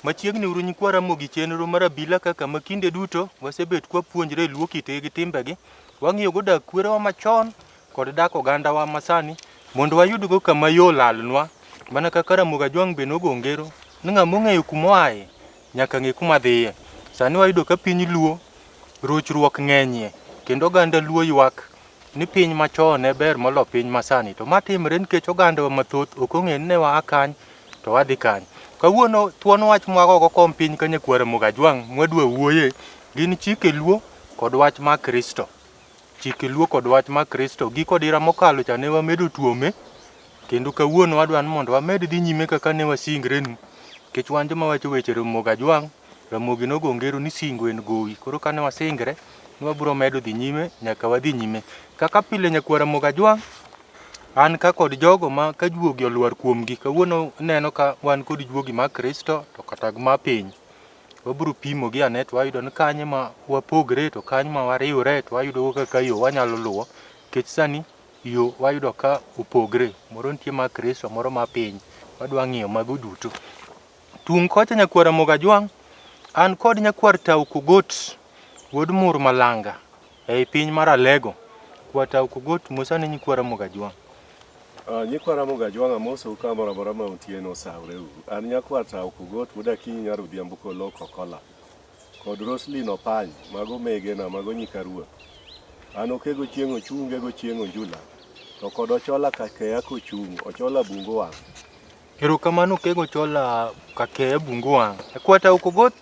Machiegni uru nyikwa Ramogi chenro mar abila kaka ma kinde duto wasebet kwapuonjre e luo kitgi gi timbegi, wang'iyogo dak kwerewa machon kod dak ogandawa masani mondo wayudgo kama yo lalnwa mana kaka Ramogi Ajwang' be nogo ngero ni ng'ama ong'eyo kuma oaye nyaka ng'e kuma dhiye. Sani wayudo ka piny luo rochruok ng'enyie kendo oganda luo ywak ni piny machon ne ber molo piny masani. To ma timre nikech ogandawa mathoth ok ong'e ni ne waa kany to wadhi kany. Kawuono thuon wach mwagogo kom piny ka nyakwar Ramogi Ajwang' mwadwa wuoye gin chike luo kod wach mar Kristo. Chike Luo kod wach mar Kristo. Giko dira mokalo cha ne wamedo tuome kendo kawuono wadwa ni mondo wamed dhi nyime kaka ne wasingrenu. Nikech wan joma wacho weche Ramogi Ajwang', Ramogi nogo ngero ni singo en gowi. Koro kane wasingre ni wabiro medo dhi nyime nyaka wadhi nyime. Kaka pile nyakwar Ramogi Ajwang', an ka kod jogo ma ka juogi olwar kuomgi, kawuono ineno ka wan kod juogi mar Kristo to kata mar piny. Wabiro pimogi ane to wayudo ni kanye ma wapogre to kanye ma wariwre to wayudo kaka yo wanyalo luwo nikech sani yo wayudo ka opogre, moro nitie mar Kristo moro mar piny. Wadwa ng'iyo mago duto. Tung' kocha nyakwar Ramogi Ajwang', an kod nyakwar Tau Kogot wuod Mur Malanga ei piny mar Alego. Kwar Tau Kogot mos ane nyikwa Ramogi Ajwang'. Nyikwa Ramogi Ajwang' amosou kamoro amora ma untie no osawre uru. An nyakwar Tau Kogot wuod Akinyi nyar Odhiambo Kolok Okola kod Roslyn Opany, mago megena, mago nyika ruoth. An Okego chieng' ochunge go chieng' onjula to kod Ochola Kakeya kochung', Ochola bungu wang'. Erokamano Okego Ochola Kakeya bungu wang'. Kwar Tau Kogot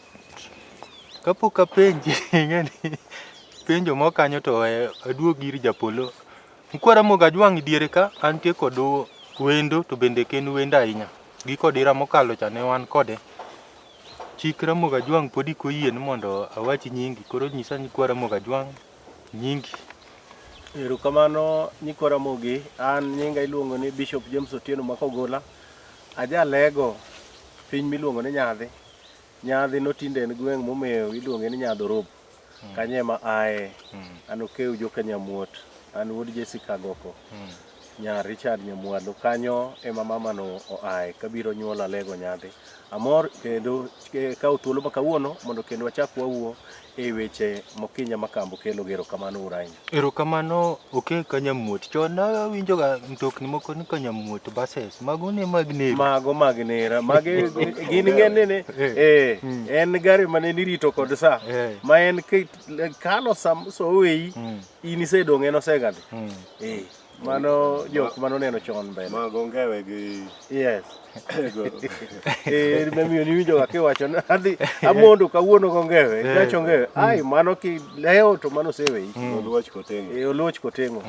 kapok apenji ing'e ni penjo moko kanyo to we aduog ir japolo. Nyikwa Ramogi Ajwang' diere ka antie kod wendo to bende ok en wendo ahinya. Gi kodira mokalo cha ne wan kode. Chik Ramogi Ajwang' podi ok oyie ni mondo awach nyingi. Koro nyisa nyikwa Ramogi Ajwang' nyingi. Erokamano nyikwa Ramogi, an nyinga iluongo ni Bishop James Otieno Makogola. Ajalego piny miluongo ni Nyadhi. Nyadhi no tinde en gweng' momewo iluonge ni Nyadhorop. Kanyo ema aye. An Okew joka Nyamuot. An wuod Jessica Agoko. Nyar Richard Nyamwalo. Kanyo ema mama no oaye kabiro nyuolo Alego Nyadhi. Amor kendo kawo thuolo ma kawuono mondo kendo wachak wawuo e weche Mokinya Makambo kelo gi erokamano uru ahinya. Erokamano Okew ka Nyamuot. Chon nawinjoga mtokni moko ni ka Nyamuot buses. Mago ne mag nera. Mago mag nera. Magi gin ng'ene ne eh en gari mane nirito kod sa. Ma en kalo sa so oweyi in isedong' en osegadhi. Eh. Mano jok mano neno chon mbele. Mago ngewe gi Yes. Eh, mamiyo niwinjo ga kiwacho ni adhi amondo kawuono gongewe, gacho ngewe. Ai mano ki lewo to mano oseweyi. Oluoch koteng'o. Eh, oluoch koteng'o.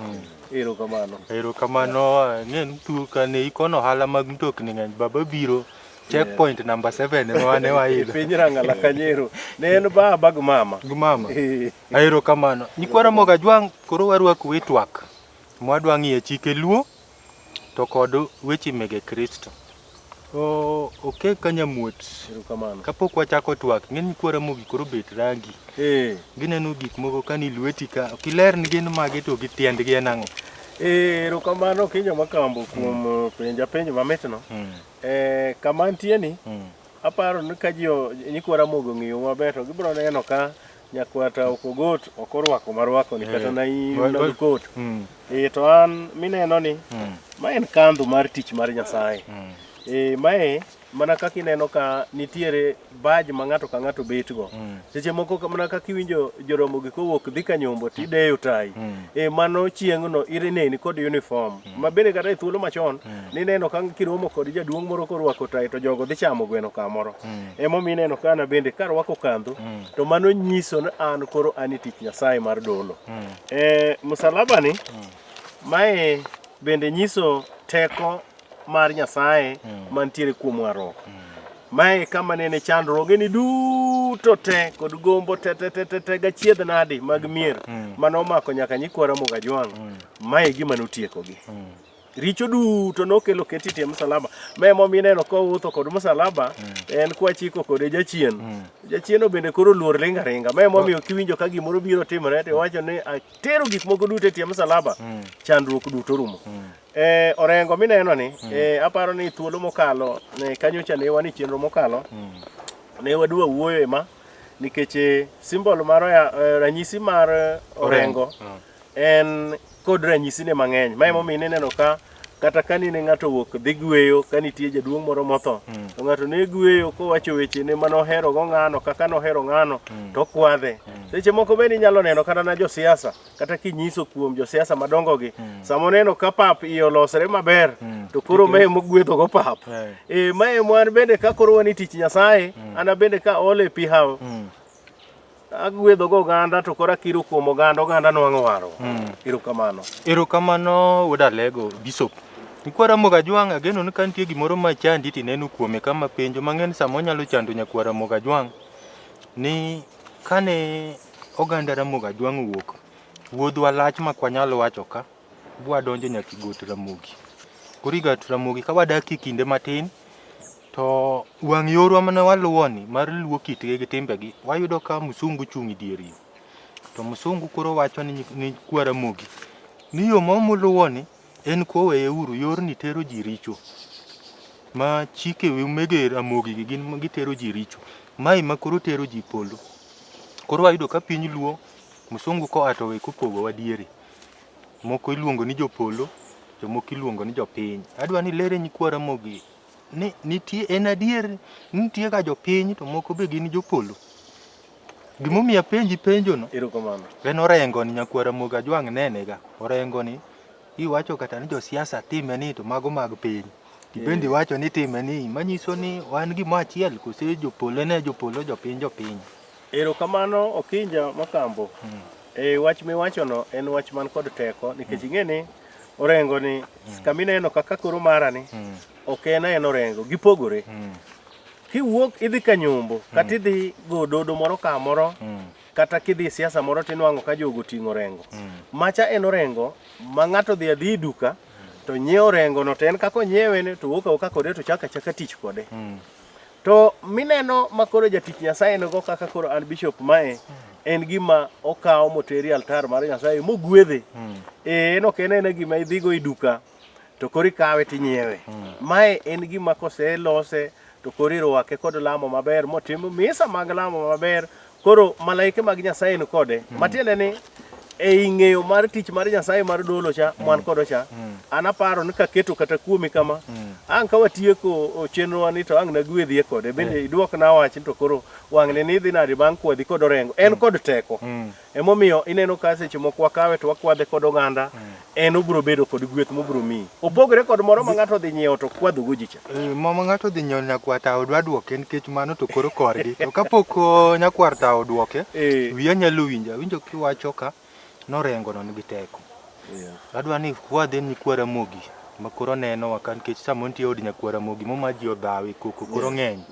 Erokamano. Erokamano, ng'e ni tu kane ikono ohala mag mtokni ng'eny, baba biro checkpoint number 7 ema wane waidho. Piny Rang'ala Kanyero. Ne en baba gi mama. Gi mama. Eh. Erokamano. Nyikwa Ramogi Ajwang' koro warwakou e twak mwadwa ng'iye chike Luo to kod weche mege Kristo. O, oke ka nyamuot. Erokamano. Kapok wachako twak, ng'e ni nyikwa Ramogi koro bet rangi. Eh. Gineno gik moko ka ni lweti ka, ok iler ni gin mage to gi tiendgi en ang'o. Eh, erokamano Kinyo Makambo kuom penja penjo mamitno. Eh, kama antie ni, aparo ni ka ji nyikwa Ramogi ong'iyo maber to gibiro neno ka Nyakwar Tau Kogot ok orwako marwako ni kata na in mag kot. Eh, to an mineno ni ma en kandhu mar tich mar Nyasaye. Eh, mae mana kaka ineno ka nitiere baj ma ng'ato ka ng'ato betgo. Seche moko mana kaka iwinjo joromogi kowuok dhi ka nyombo tideyo tai. E mano chieng'no irineni kod uniform. Ma bende kata e thuolo machon nineno ka kiromo kod jaduong' moro korwako tai to jogo dhi chamo gweno kamoro. Emomiyo ineno ka an bende karwako kandhu to mano nyiso ni an koro an e tich Nyasaye mar dolo. E, msalaba ni mae bende nyiso teko mar Nyasaye mantiere kuom warruok. Mae kama nene chandruoge ni duto te kod gombo te te te te te gachiedh nadi mag mier mane omako nyaka nyikwa Ramogi Ajwang'. Mae e gima notiekogi. Richo duto nokelo keti tie msalaba. Ma emomiyo ineno kowuotho kod msalaba en kwachiko kode jachien. Jachien bende koro luor ringa ringa. Ma emomiyo kiwinjo ka gimoro biro timore to iwacho ni atero gik moko duto e tie msalaba, chandruok duto rumo. Orengo mineno ni aparo ni thuolo mokalo ne kanyocha ne wan e chenro mokalo ne wadwa wuoyo e ma nikech symbol mar ranyisi mar orengo en kod ranyisine mang'eny. Ma emomiyo ineno ka kata ka nine ng'ato owuok dhi gweyo ka nitie jaduong' moro motho to ng'ato ne gweyo kowacho wechene manohero go ng'ano kaka nohero ng'ano to kwadhe. Seche moko bende inyalo neno kata na josiasa kata kinyiso kuom josiasa madongo gi sama oneno ka pap iye olosre maber to koro mae mogwedho go pap. Mae wan bende ka koro wan e tich Nyasaye ana bende ka ole pi hawo agwedho go oganda to koro akiro kuom oganda, oganda nwang'o warruok. Erokamano. Erokamano wuod Alego, Bishop. Nyikwa Ramogi Ajwang' ageno ni ka nitie gimoro ma chandi to ineno kuome kama penjo mang'eny sama onyalo chando nyakwar Ramogi Ajwang' ni kane oganda Ramogi Ajwang' owuok, wuodhwa lach mak wanyal wacho ka, bwadonjo nyaka e got Ramogi. Koro e got Ramogi ka wadakie kinde matin, to wang' yorwa mane waluwoni mar luwo kitgi gi timbegi, wayudo ka msungu chung' e dier yo. To msungu koro wacho ni kwa Ramogi ni yo ma muluwoni en koweye uru, yorni tero ji richo. Ma chike mege Ramogi gi gin gitero ji richo. Mae ma koro tero ji polo. Koro wayudo ka piny luo, msungu koa to we kopogowa diere. Moko iluongo ni jopolo, jomoko iluongo ni jopiny. Adwa ni ilere nyikwa Ramogi ni nitie en adier ni nitie ga jopiny to moko be gin jopolo. Gimomiyo apenji penjono Erokamano. en orengo ni nyakwar Ramogi Ajwang' nene ga. Orengo ni iwacho kata ni josiasa time ni to mago mag piny. Tibende iwacho ni time ni manyiso ni wan gimo achiel kose jopolo ne jopolo jopiny jopiny. Erokamano Okinja Makambo. Wach miwachono en wach man kod teko nikech ing'e ni orengo ni kama ineno kaka koro mara ni ok en en orengo gipogore. Kiwuok idhi ka nyombo kata idhi go dodo moro kamoro kata kidhi e siasa moro tinwang'o ka jogo oting'o orengo. Macha en orengo ma ng'ato dhi adhi e duka to nyiewo orengo no to en kaka onyiewe ni to wuok awuoka kode to chako achaka tich kode. To mineno ma koro jatich Nyasaye nigo kaka koro an bishop mae en gima okawo moteri e altar mar Nyasaye mogwedhe. En ok en ena gima idhigo e duka to koro ikawe tinyiewe. Mae en gima koselose to koro irwake kod lamo maber motim misa mag lamo maber koro malaike mag Nyasaye ni kode. Matiende ni ei ng'eyo mar tich mar Nyasaye mar dolo cha mwan kodo cha an aparo ni kaketo kata kuomi kama ang' ka watieko chenrowa ni to ang' nagwedhie kode bende iduokna wach ni to koro wang'ni ni idhi nade bang' kwadhi kod orengo en kod teko emomiyo ineno ka seche moko wakawe to wakwadhe kod oganda en obiro bedo kod gweth mobiro miyi opogore kod moro ma ng'ato odhi nyiewo to kwadhogo ji cha Mama ng'ato odhi nyiewo nyakwar tawo dwa duoke nikech mano to koro korgi. To kapok nyakwar tawo oduoke, wiya nyalo winjo. Awinjo kiwacho ka norengo no nigi teko. Adwa ni kwadhe nyikwa Ramogi ma koro nenowa ka nikech sama nitie od nyakwar Ramogi moma ji odhawe koko koro ng'eny.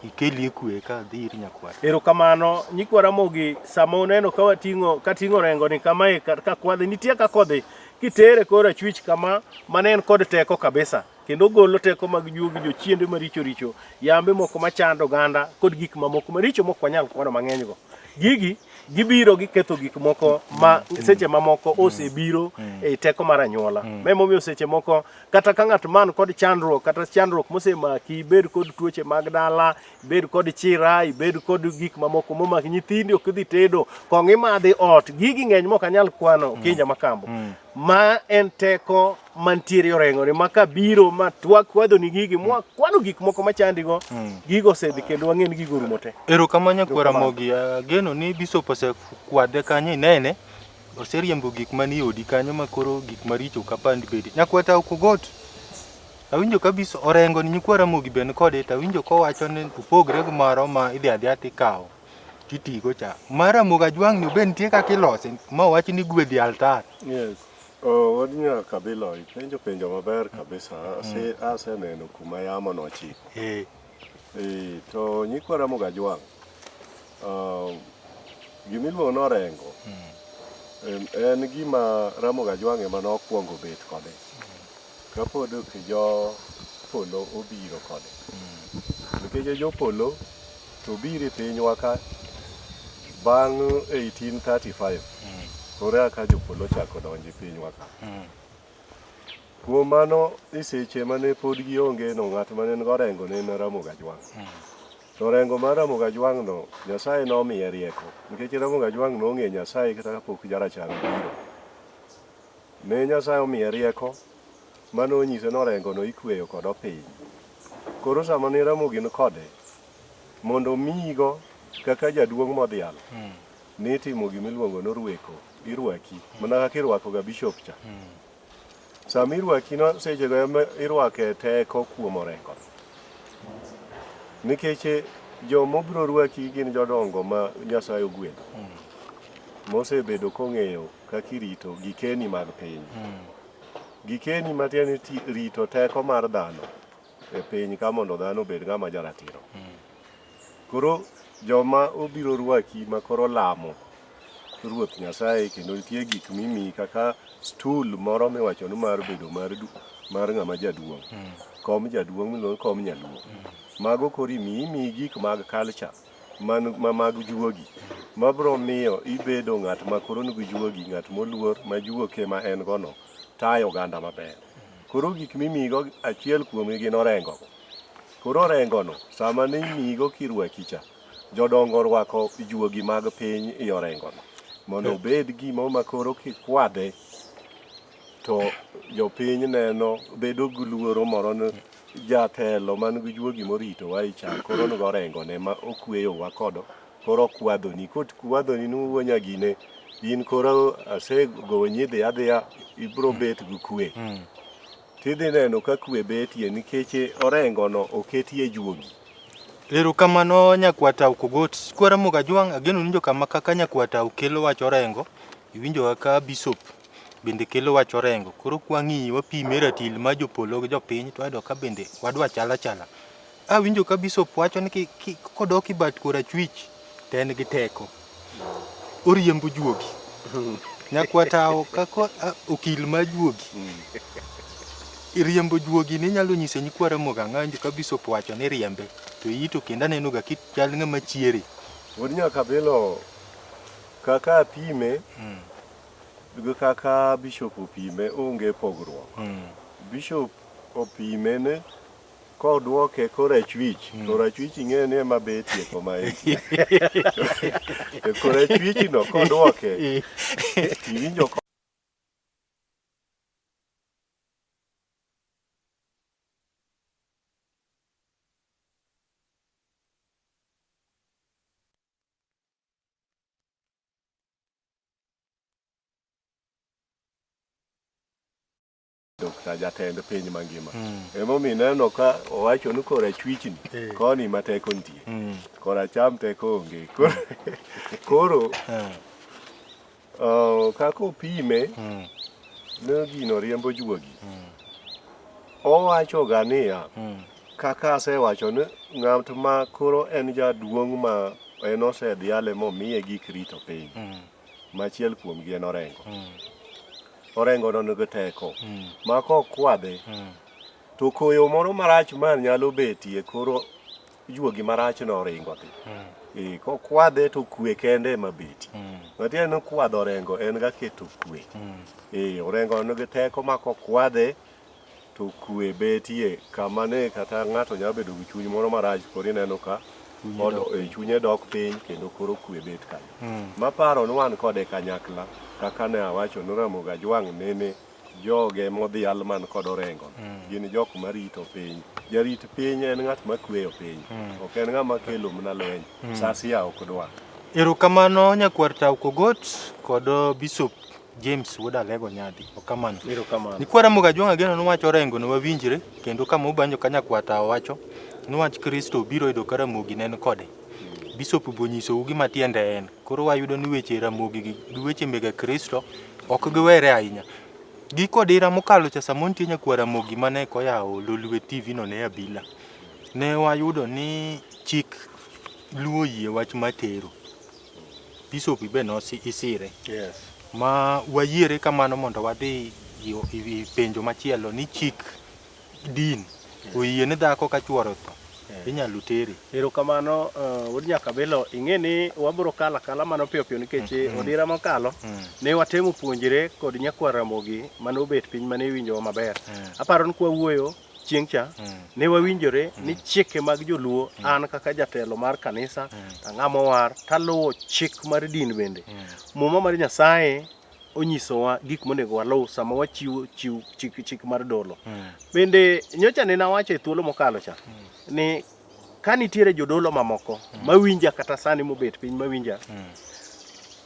Ikelie kwe ka dhi ir nyakwar. Erokamano nyikwa Ramogi sama uneno ka wating'o kating'o orengo ni kamae ka kwadhe nitie kaka odhi kitere kor achwich kama mane en kod teko kabisa kendo ogolo teko mag juogi jochiende maricho richo yambe moko machando oganda kod gik mamoko maricho mok wanyal kwano mang'eny go. Gigi gibiro giketho gik moko ma seche mamoko osebiro e teko mar anyuola. Ma emomiyo seche moko kata ka ng'at man kod chandruok kata chandruok mosemaki ibed kod tuoche mag dala ibed kod chira ibed kod gik mamoko momaki nyithindi ok idhi tedo kong'o imadhi ot gigi ng'eny mok anyal kwano Okinja Makambo ma en teko mantiere orengo ni ma kabiro ma twak kwadho ni gigi mwa kwano gik moko machandigo gigo osedhi kendo wang'e ni gigo orumo te. Erokamano nyakwar Ramogi, ageno ni bishop osekwadhe kanyo inene, oseriembo gik manie odi kanyo ma koro gik maricho ok apand bede. Nyakwar Tao Kogot, awinjo ka biso orengo ni nyikwa Ramogi be nikode to awinjo kowacho ni opogre gi moro ma idhi adhiya tikawo titigo cha. Mar Ramogi Ajwang' ni be nitie kaka ilose ma owach ni gwedhi altar. Yes. Oh, wuod nya Kabilo, ipenjo penjo maber kabisa. Aseneno kuma yamo nochiko. To nyikwa Ramogi Ajwang', gima iluongo ni orengo en gima Ramogi Ajwang' ema nokwongo bet kode kapod ok jo polo obiro kode. Nikech jo polo to biro e pinywa ka bang' 1835 koro eka jopolo ochako donjo e pinywa ka. Kuom mano, e seche mane pod gionge no, ng'at mane ni gorengo ne en Ramogi Ajwang'. To orengo mar Ramogi Ajwang' no, Nyasaye nomiye rieko. Nikech Ramogi Ajwang' nong'eyo Nyasaye kata kapok jarachar obiro. Ne Nyasaye omiye rieko mane onyise ni orengo no ikweyo kod opiny. Koro sama ne Ramogi ni kode, mondo omiyigo kaka jaduong' modhial, nitimo gima iluongo ni orweko, irwaki, mana kaka irwako ga bishop cha. Sama irwaki no, sechego ema irwake teko kuom orengo. Nikech joma obiro rwaki gin jodongo ma Nyasaye ogwedho. Mosebedo kong'eyo kaka irito gikeni mag piny. Gikeni matiende ni rito teko mar dhano e piny ka mondo dhano obed ng'ama jaratiro. Koro joma obiro rwaki ma koro lamo Ruoth Nyasaye kendo nitie gik mimiyi kaka stool moro miwacho ni mar bedo mar, mar ng'ama jaduong'. Kom jaduong' miluongo ni kom nyaluo. Mago koro imiyi, imiyi gik mag culture man, ma mag juogi mabro miyo ibedo ng'at ma koro nigi juogi, ng'at moluor ma juoke ma en go no tayo oganda maber. Koro gik mimiyigo achiel kuomgi gin orengo. Koro orengono sama ne imiyigo kirwaki cha, jodongo orwako juogi mag piny i orengono mondo obed gimo ma koro kikwadhe to jopiny neno bedo gi luoro moro ni jatelo man gi juogi moritowa i cha koro nigo orengone ma okweyowa kodo koro okwadhoni kokwadhoni ni wuo nyagine in koro asegonyi idhi adhiya ibro bet gi kwe tidhi neno ka kwe betie nikech orengono oketie juogi. Erokamano nyakwata Okogot. Kwa Ramogi Ajwang' ageno ni jokama kaka nyakwata kelo wach orengo. Iwinjo kaka bishop bende kelo wach orengo. Koro kwang'iyi wapime ratil mar jopolo gi jopiny to wayudo ka bende wadwa chal achala. Awinjo ka bishop wacho ni kodok e bat korachwich to en gi teko. Oriembo juogi. Nyakwata kaka okil mar juogi. Riembo juogi ni inyalo nyiso nyikwa Ramogi Ang'anjo ka bishop wacho ni riembe to iyi to kendo aneno ga kichal ng'ama chiere. Wuod Nyakabilo kaka apime gi kaka bishop opime onge pogruok. Bishop opime ni kodwoke korachwich, korachwich ing'eyo ni ema betie koma entie. To korachwich no kodwoke tiwinjo Dr. Jatend piny mangima. Emomiyo ineno ka owacho ni korachwichni koni ma teko nitie. Koracham teko onge. Koro kaka opime ne gino riembo juogi. Owacho ga niya, kaka asewacho ni ng'at ma koro en jaduong' ma en osedhiale momiye gik rito piny. Ma achiel kuomgi en Orengo. Orengo no nigi teko ma kokwadhe to koyo moro marach ma nyalo betie koro juogi marach no oringo dhi. Kokwadhe to kwe kende ema betie. Matiende ni kwadho orengo en ga keto kwe. Orengo nigi teko ma kokwadhe to kwe betie kama ne kata ng'ato nyalo bedo gi chuny moro marach koro ineno ka chunye dok piny kendo koro kwe bet kanyo. Maparo ni wan kode kanyakla kaka ne awacho ni Ramogi Ajwang' nene joge modhial man kod orengo gin jok marito piny. Jarit piny en ng'at makweyo piny, ok en ng'ama kelo mana lweny. Sasia ok dwar. Erokamano nyakwar Tau Kogot kod Bishop James wuod Alego Nyadhi. Okamano. Erokamano. Nyikwa Ramogi Ajwang' ageno ni wach Orengo ne wawinjre kendo kama ubanjo ka nyakwar Tau wacho ni wach Kristo biro yudo ka Ramogi ne en kode. Bishop be onyisou gima tiende en. Koro wayudo ni weche Ramogi gi weche mege Kristo ok giwere ahinya. Gi kodira mokalo cha sama nitie nyakwar Ramogi mane koyawo Lolwe TV no ne Abila. Ne wayudo ni chik Luo oyie wach mar tero. Bishop be nosi isire. Yes. Ma wayiere kamano mondo wadhi i penjo machielo ni chik din oyie ni dhako ka chuore otho inyalo tere. Erokamano wuod Nyakabilo, ing'e ni wabiro kalo akala mano piyo piyo nikech odira mokalo ne watemo puonjre kod nyakwar Ramogi mane obet piny mane iwinjowa maber. Aparo ni kwawuoyo chieng' cha ne wawinjore ni chike mag joluo an kaka jatelo mar kanisa ang'ama owar taluwo chik mar din bende. Muma mar Nyasaye onyisowa gik monego waluw sama wachiwo chiw chik, chik mar dolo. Bende nyocha ne nawacho e thuolo mokalo cha ni ka nitiere jodolo mamoko mawinja kata sani mobet piny mawinja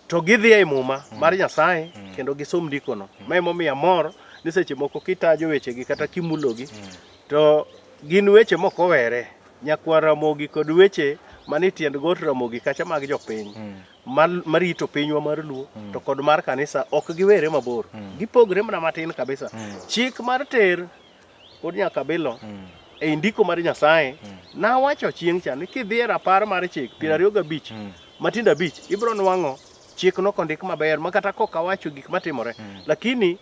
to gidhi ei muma mar Nyasaye kendo gisom ndikono. Ma emomiyo amor ni seche moko kitajo wechegi kata kimulogi to gin weche mok owere. Nyakwar Ramogi kod weche manie tiend got Ramogi kacha mag jopiny marito pinywa mar Luo to kod mar kanisa ok giwere mabor. Gipogre mana matin kabisa. Chik mar ter kod Nyakabilo ei ndiko mar Nyasaye nawacho chieng' cha ni kidhi e rapar mar chik 25 matindo 5 ibiro nwang'o chikno kondik maber ma kata kok awacho gik matimore lakini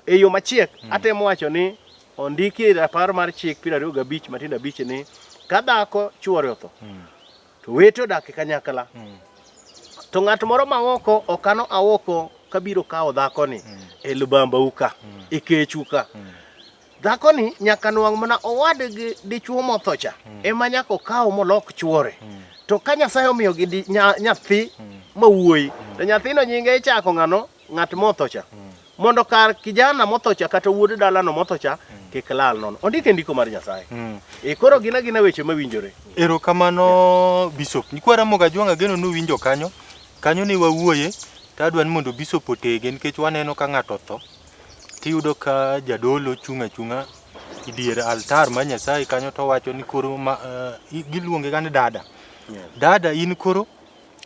e yo machiek atemo wacho ni ondiki e rapar mar chik 25 matindo 5 ni ka dhako chuore otho to wete odak e kanyakla to ng'at moro ma oko okano awoko kabiro kawo dhakoni e lubambau ka e kechu ka dhakoni nyaka nwang' mana owadgi dichuo motho cha ema nyaka okaw molok chuore to ka Nyasaye omiyogi nyathi ma wuoyi to nyathino nyinge ichako ng'ano ng'at motho cha mondo kar kijana motho cha kata wuod dalano motho cha kik lal nono ondik e ndiko mar Nyasaye e koro gin agina weche mawinjore. Erokamano Bishop. Nyikwa Ramogi Ajwang' ageno ni uwinjo kanyo. Kanyo ne wawuoye to adwa ni mondo Bishop otege nikech waneno ka ng'ato otho tiyudo ka jadolo chung' achung'a e dier altar mar Nyasaye kanyo to owacho ni koro ma, giluonge ga ni dada. Dada in koro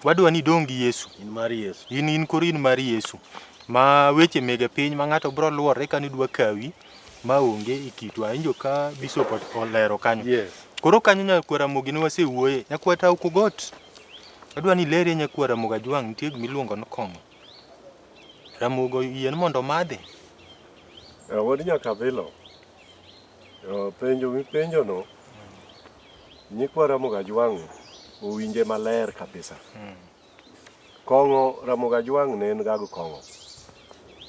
wadwa ni idong' gi Yesu. In mar Yesu. In koro in mar Yesu. Ma weche mege piny ma ng'ato biro luorre ka nidwa kawi ma onge e kitwa. Awinjo ka Bishop olero kanyo. Yes. Koro kanyo nyakwar Ramogi ne wasewuoye. Nyakwar Tau Kogot. Adwa ni ilerie nyakwar Ramogi Ajwang' nitie gima iluongo ni kong'o. Ramogi oyie ni mondo omadhe. Wuod Nyakabilo, penjo mipenjono, nyikwa Ramogi Ajwang' owinje maler kabisa. Kong'o Ramogi Ajwang' ne en ga gi kong'o.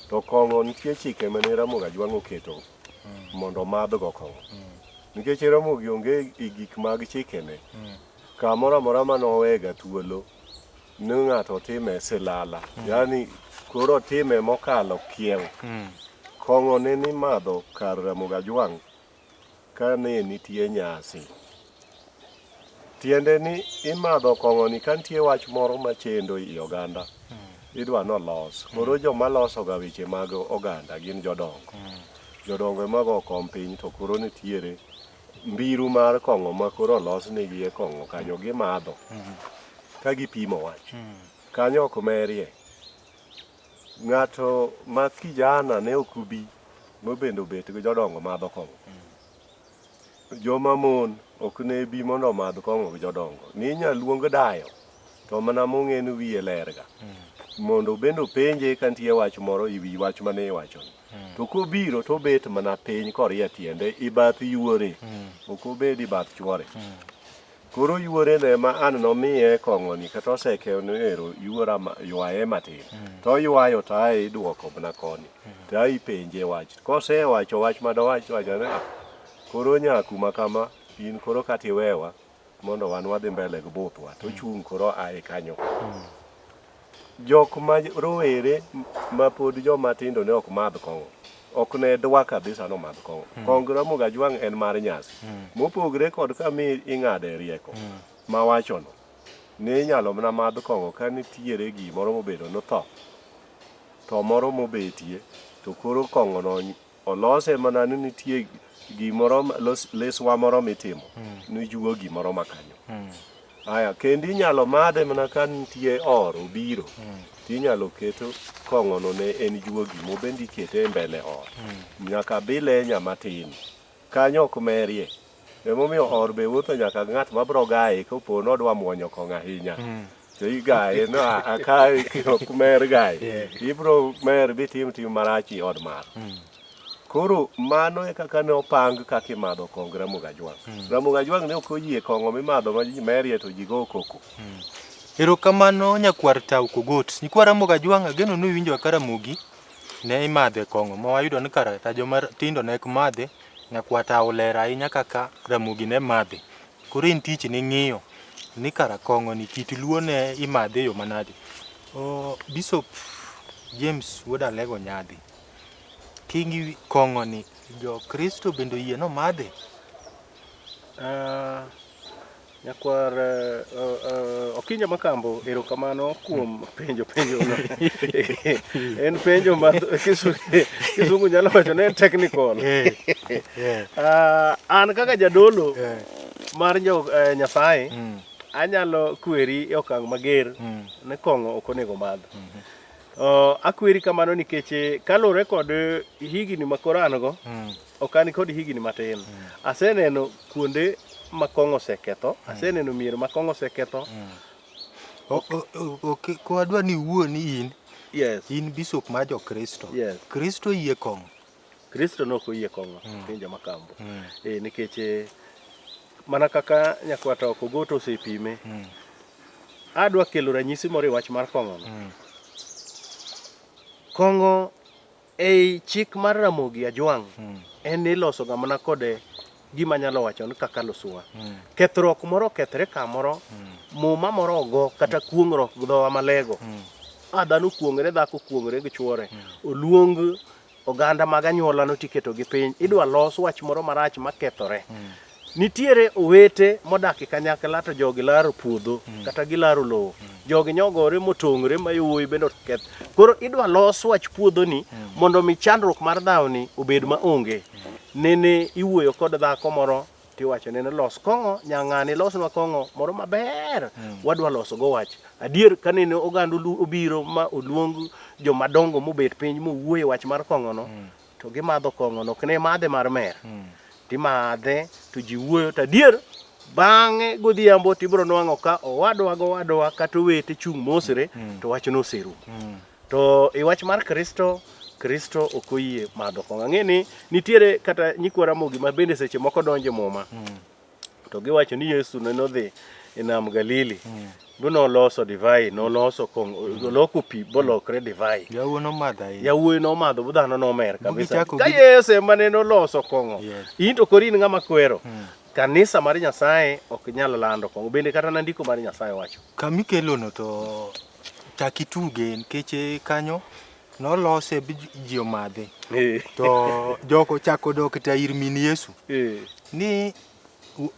To kong'o nitie chike mane Ramogi Ajwang' oketo mondo omadhgo kong'o. Nikech Ramogi onge e gik mag chikene, kamoro amora mane owega thuolo ni ng'ato time silala. Yaani koro otime mokalo kiew. Kong'o ne nimadho kar Ramogi Ajwang' kane nitie nyasi. Tiende ni imadho kong'o ni ka nitie wach moro machendo i oganda, idwa nolos. Koro joma loso ga weche mag oganda gin jodongo. Jodongo ema go kom piny to koro nitiere mbiru mar kong'o ma koro olos negi e kong'o kanyo gimadho ka gipimo wach. Kanyo ok merie. Ng'ato ma kijana ne ok obi mobende obet gi jodongo madho kong'o. Joma mon ok ne bi mondo omadh kong'o gi jodongo. Ninya luong dayo to mana mong'e ni wiye ler ga. Mondo bende openje ka nitie wach moro e wi wach mane iwachono. To kobiro to obet mana piny korie tiende i bath yuore. Ok obed i bath chuore. Koro yuore no ema an nomiye kong'o ni kata oseke ni ero yuora ywaye matin. To oywayo to ae iduoko mana koni. To ae ipenje wach. Kosewacho wach madowach to wacho ni "Ah, koro nyaku ma kama in koro kata iwewa mondo wan wadhi mbele gi buthwa to ochung' koro ae kanyo. Jok ma rowere ma pod joma tindo ne ok madh kong'o. Ok ne dwa kabisa ni omadh kong'o. Kong Ramogi Ajwang' en mar nyasi. Mopogre kod kama ing'ade rieko mawachono. Ne inyalo mana madh kong'o ka nitiere gimoro mobedo ni tho. Tho moro mobetie to koro kong'o no olose mana ni nitie gimoro liswa moro mitimo nijuo gimoro ma kanyo. Aya, kendo inyalo madhe mana ka nitie or obiro tinyalo keto kong'o no ne en juogi mobende ikete e mbele or. Nyaka bile nya matin. Kanyo ok merie. Emomiyo or be wuotho nyaka gi ng'at mabro gaye kopo nodwa muonyo kong'o ahinya. To igaye no aka ok mer gaye. Ibro mer bitim tim marach i od mar. Koro mano e kaka ne opang kaka imadho kong Ramogi Ajwang'. Ramogi Ajwang' ne ok oyie kong'o mimadho ma ji merie to ji go koko. Erokamano nyakwar Tau Kogot. Nyikwa Ramogi Ajwang' ageno ni uwinjo kaka Ramogi ne imadhe kong'o ma wayudo ni kara ta joma tindo ne ok madhe, nyakwar Tau olero ahinya kaka Ramogi ne madhe. Koro in tich ni ng'iyo ni kara kong'o ni kit luo ne imadhe e yo manade. Oh, Bishop James wuod Alego Nyadhi, kingi kong'o ni jo Kristo bende oyie ni omadhe? Nyakwar Okinja Makambo, erokamano kuom penjo penjo no. En penjo ma kisungu nyalo wacho ni en technical. An kaka jadolo mar jo Nyasaye, anyalo kweri e okang' mager ni kong'o ok onego madh. Akweri kamano nikech kaluwore kod higni ma koro an go, ok an kod higni matin. Aseneno kuonde ma kong'o oseketho, aseneno mier ma kong'o oseketho. Ok wadwa ni iwuo ni in Yes. in bishop mar jo-Kristo. Yes. Kristo oyie kong'o. Kristo ne ok oyie kong'o pinje ma Kambo. Nikech mana kaka nyakwata ok ogoto osepime. Adwa kelo ranyisi moro e wach mar kong'o no. Kong'o ei chik mar Ramogi Ajwang' en ni iloso ga mana kode gima anyalo wacho ni kaka luswa. Kethruok moro okethre kamoro, muma moro ogo kata kuong'ruok gi dhowa malego. A dhano kuong're, dhako kuong're gi chuore. Oluong oganda mag anyuolano tiketogi piny. Idwa los wach moro marach makethore. Nitiere owete modak e kanyakla to jogi laro puodho kata gilaro lowo. Jogi nyogore motong're ma yowuoyi bende oketh. Koro idwa los wach puodhoni mondo mi chandruok mar dhawni obed ma onge. Nene iwuoyo kod dhako moro tiwacho ne ni los kong'o nyang'ani losnwa kong'o moro maber wadwa loso go wach. Adier kanene oganda obiro ma oluong jomadongo mobet piny mowuoyo e wach mar kong'ono to gimadho kong'ono ok ne madhe mar mer. Timadhe to ji wuoyo to adier bang'e godhiambo tibiro nwang'o ka owadwa gowadwa kata owete chung' mosre to wachno oserumo. To e wach mar Kristo, Kristo ok oyie madho kong'o. Ang'e ni nitiere kata nyikwa Ramogi ma bende seche moko donjo e muma to giwacho ni Yesu ne nodhi e nam Galili bu noloso divai, noloso kong'o, oloko pi bolokre divai. Yawuoyi nomadho ahinya. Yawuoyi nomadho bu dhano nomer kabisa. Ka Yesu ema ne noloso kong'o, in to koro in ng'ama kwero. Kanisa mar Nyasaye ok nyal lando kong'o. Bende kata na ndiko mar Nyasaye wacho. Kama ikelono to chak ituge nikech kanyo nolose bi ji omadhe. To joko chako dok ta ir min Yesu. Ni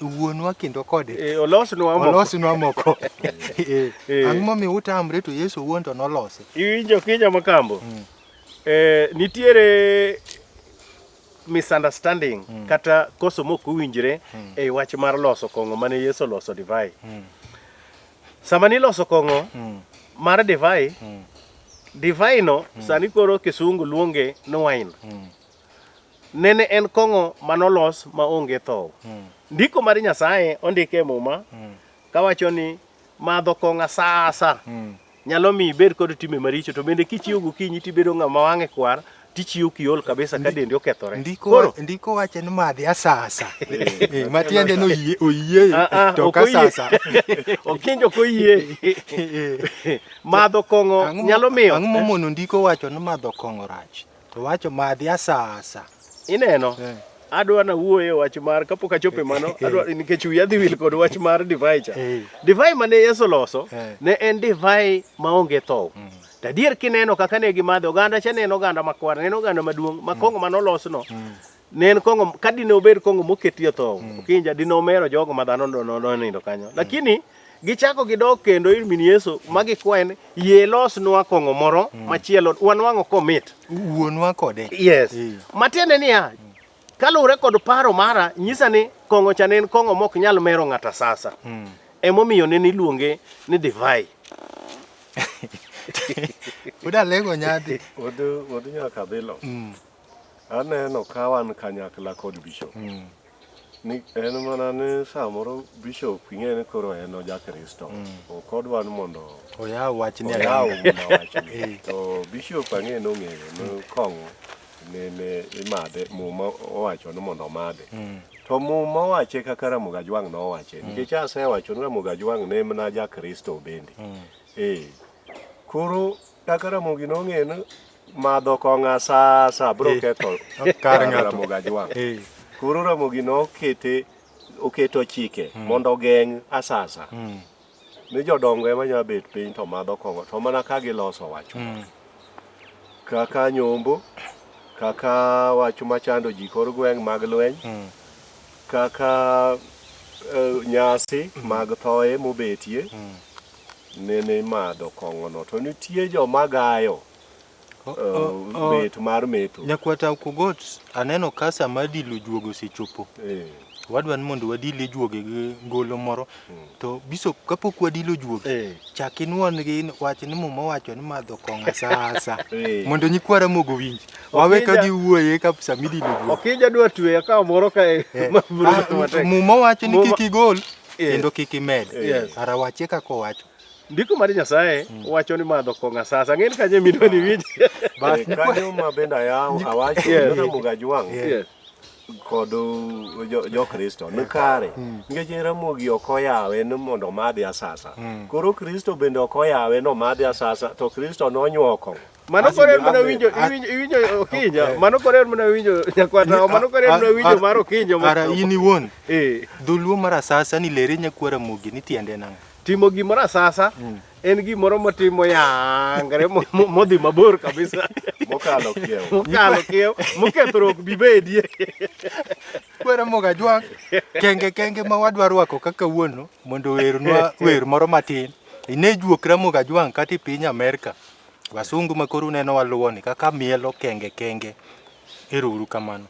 wuonwa kendo kode. Olosnwa moko. Olosnwa moko. Ang'o momiyo utamre to Yesu owuon to nolose? Iwinjo Kinya Makambo? Nitiere misunderstanding kata koso mok owinjre e wach mar loso kong'o mane Yesu oloso divai. Sama niloso kong'o mar divai, divai no sani koro kisungu luonge ni wine. Nene en kong'o manolos maonge thow. Ndiko mar Nyasaye ondike e Muma kawacho ni madho kong'o asasa nyalo miyo ibed kod timbe maricho to bende kichiewo gokinyi tibedo ng'ama wang'e kwar tichiewo kiol kabisa ka dendi okethore. Ndiko ndiko wacho ni madhi asasa. Matiende ni oyie oyie to ok oyie. kasasa. Okinjo ok oyie. Madho kong'o nyalo miyo Ang'o momono ndiko wacho ni madho kong'o rach? To wacho madhi asasa. Ineno? Adwa nawuoye wach mar kapok achopo e mano, adwa nikech wiya dhi wil kod wach mar divai cha. Divai mane Yesu oloso ne en divai maonge thow. To adier kineno kaka ne gimadhe, oganda cha ne en oganda makwar, ne en oganda maduong' ma kong'o mane olosno ne en kong'o ka dine obed kong'o moketie thow, okinja dine omero jogo ma dhano nonindo kanyo. Lakini gichako gidok kendo ir min Yesu ma gikwaye ni yie losnwa kong'o moro machielo wanwang'o komit. Wuonwa kode. Yes. Matiende niya, kaluwore kod paro mara, nyisa ni kong'o cha ne en kong'o mok nyal mero ng'ato asasa. Emomiyo nene iluonge ni divai. Udalego nyadhi. Wuod Nyakabilo. Aneno ka wan kanyakla kod bishop. Ni en mana ni samoro bishop ing'e ni koro en oja Kristo. Ok odwa ni mondo Oyaw wachni oyaw ayanga. mana wachni. To bishop ang'e ni ong'eyo ni kong'o nene imadhe, muma owacho ni mondo omadhe. To muma owache kaka Ramogi Ajwang' nowache. Nikech asewacho ni Ramogi Ajwang' ne mana ja Kristo bende. Koro kaka Ramogi nong'eyo ni madho kong'o asasa biro ketho Kar ng'ato. Ramogi Ajwang'. Koro Ramogi nokete oketo chike mondo ogeng' asasa. Ni jodongo ema nyalo bet piny to madho kong'o to mana ka giloso wach moro. Kaka nyombo, kaka wach machando ji kor gweng' mag lweny, kaka nyasi mag thoye mobetie, nene imadho kong'ono. To nitie joma gayo bet mar metho. Nyakwata Okogot, aneno ka sama dilo juogo osechopo. Wadwa ni mondo wadile juoge gi ngolo moro. To bishop, kapok wadilo juoge, chak inuon gi wach ni muma owacho ni madho kong'o asasa. Mondo nyikwa Ramogi owinj. Wawe ka giwuoye ka sama idilo juoge. Okinja dwa tweya ka moro kae. Muma wacho ni kik igol kendo kik imed. Ara wache kaka owacho. Ndiko mar Nyasaye wacho ni madho kong'o asasa. Ang'e ni kanye midwa ni winj. Kanyo ma bende ayaw awacho ni Ramogi Ajwang' kod jo-Kristo ni kare. Nikech Ramogi ok oyawe ni mondo omadhi asasa. Koro Kristo bende ok oyawe ni omadhi asasa, to Kristo nonyuo kong'o. Mano koro en mana winjo, iwinjo Okinja. Mano koro en mana winjo nyakwata, mano koro en mana winjo mar Okinja. Ara in iwuon, dholuo mar asasa ni lere nyakwa Ramogi ni tiende nang'o? Timo gimoro asasa en gimoro motimo yangre modhi mabor kabisa. Mokalo kiewo. Mokalo kiewo, mokethruok bibedie. Kwera Ramogi Ajwang', kenge kenge ma wadwa rwako kaka wuono mondo owernwa wer moro matin. Ine juok Ramogi Ajwang' kata e piny Amerka. Wasungu ma koro uneno waluwo ni kaka mielo kenge kenge. Ero uru kamano.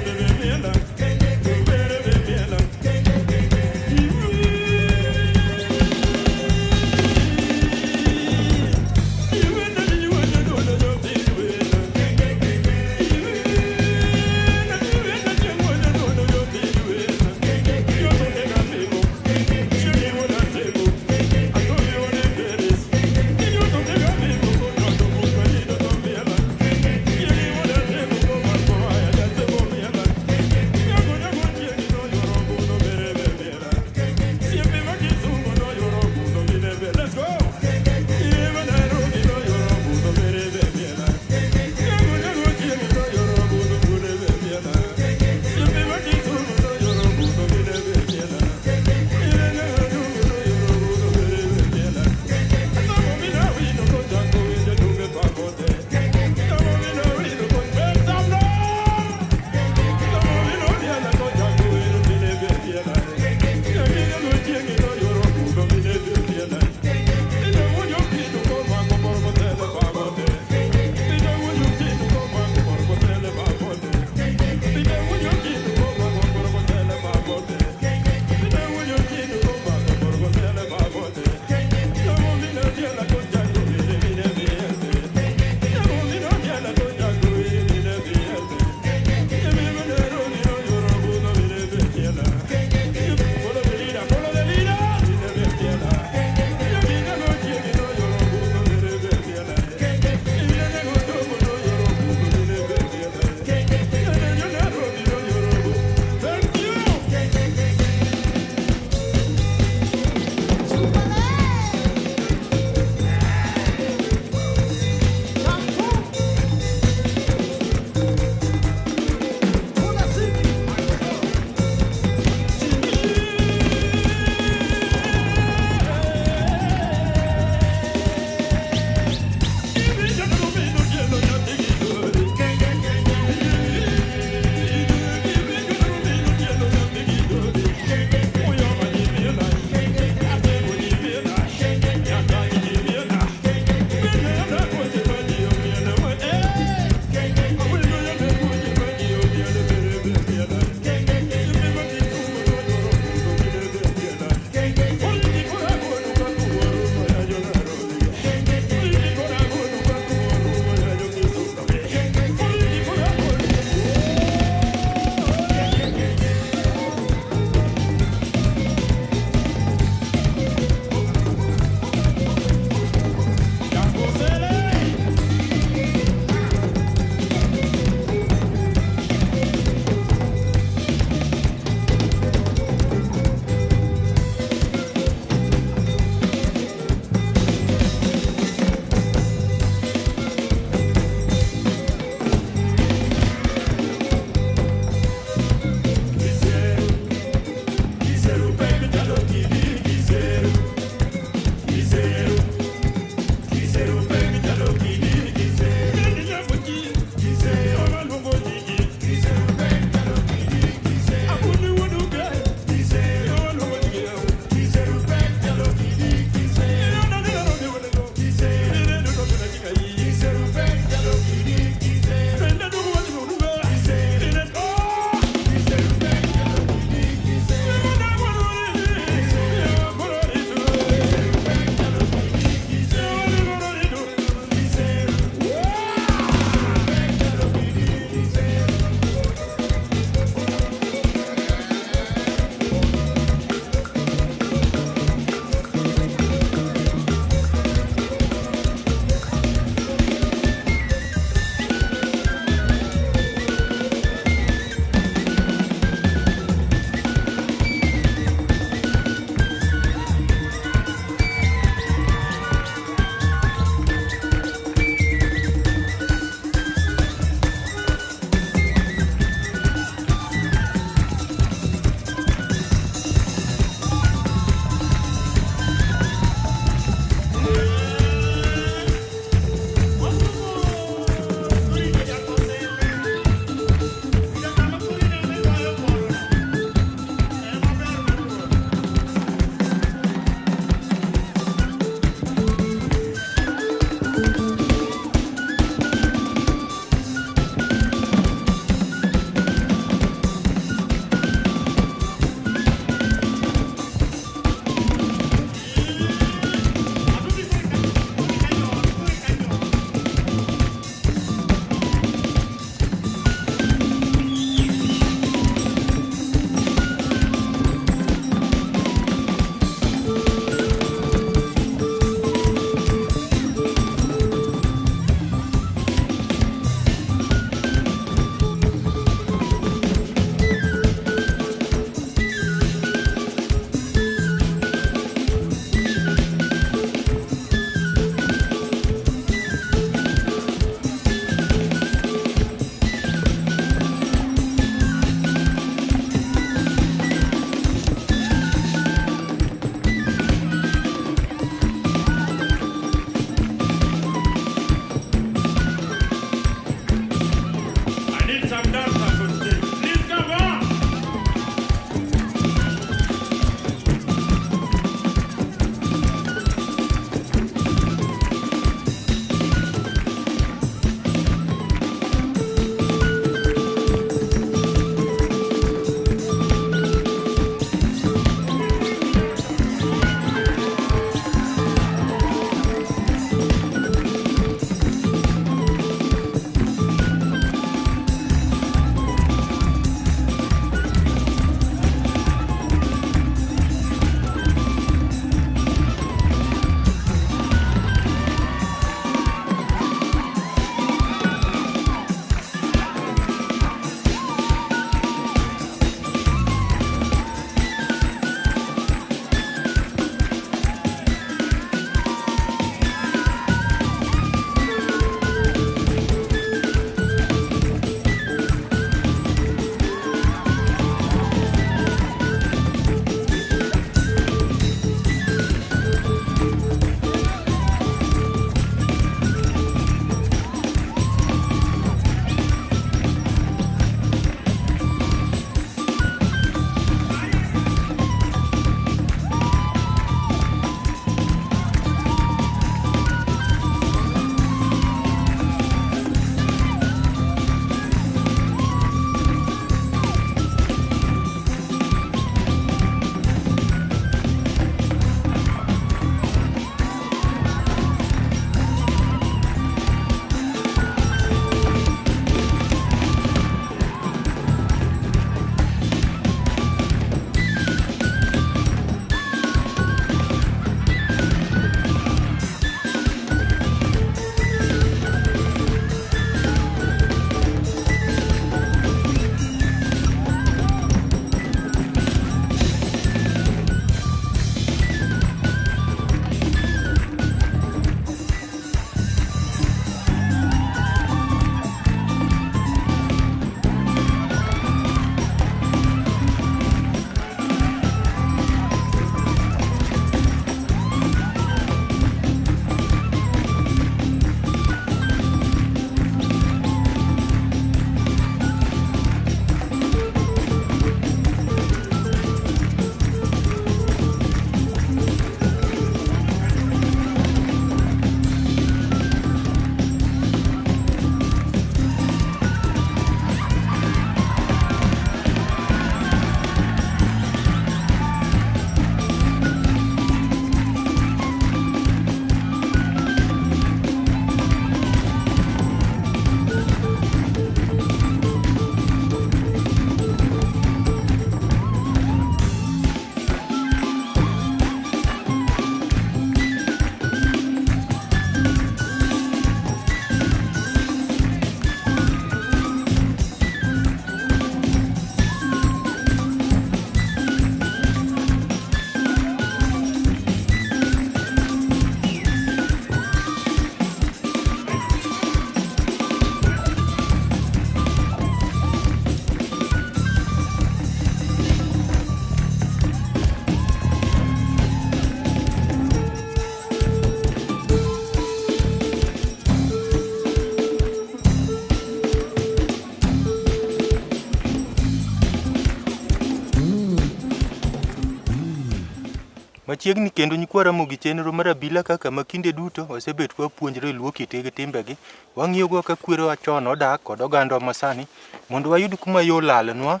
Machiegni kendo nyikwa Ramogi chenro mar abila kaka ma kinde duto wasebet kwapuonjre luo kitgi gi timbegi. Wang'iyogo kaka kwerewa chon odak kod ogandawa masani mondo wayud kuma yo olalnwa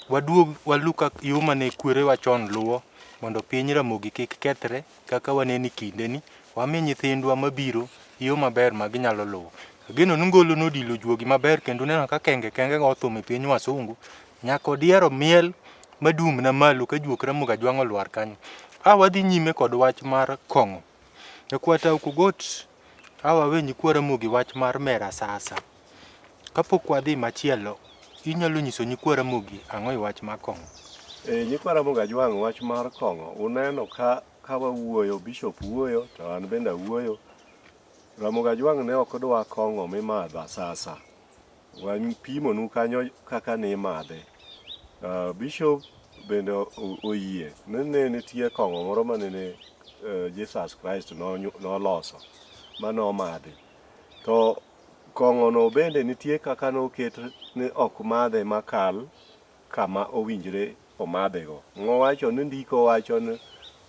waduog walu kak yo mane kwerewa chon luwo mondo piny Ramogi kik kethre kaka waneno e kindeni. Wami nyithindwa mabiro yo maber ma ginyalo luwo. Ageno ni ngolo nodilo juogi maber kendo uneno ka kenge kenge go othum e piny wasungu. Nyaka odiero miel madum na malo ka juok Ramogi Ajwang' olwar kanyo. A wadhi nyime kod wach mar kong'o. Nyakwar Tau Kogot, a wawe nyikwa Ramogi wach mar mer asasa. Kapok wadhi machielo, inyalo nyiso nyikwa Ramogi ang'o e wach mar kong'o? E, nyikwa Ramogi Ajwang' wach mar kong'o uneno ka ka wawuoyo, Bishop wuoyo to an bende awuoyo. Ramogi Ajwang' ne ok dwa kong'o mimadho asasa. Wapimonu kanyo kaka ne imadhe. Bishop bende oyie ni ne nitie kong'o moro manene Jesus Christ noloso ma nomadhi. To kong'ono bende nitie kaka noket ni ok madhe makal kama owinjre omadhego. Nowacho ni ndiko wacho ni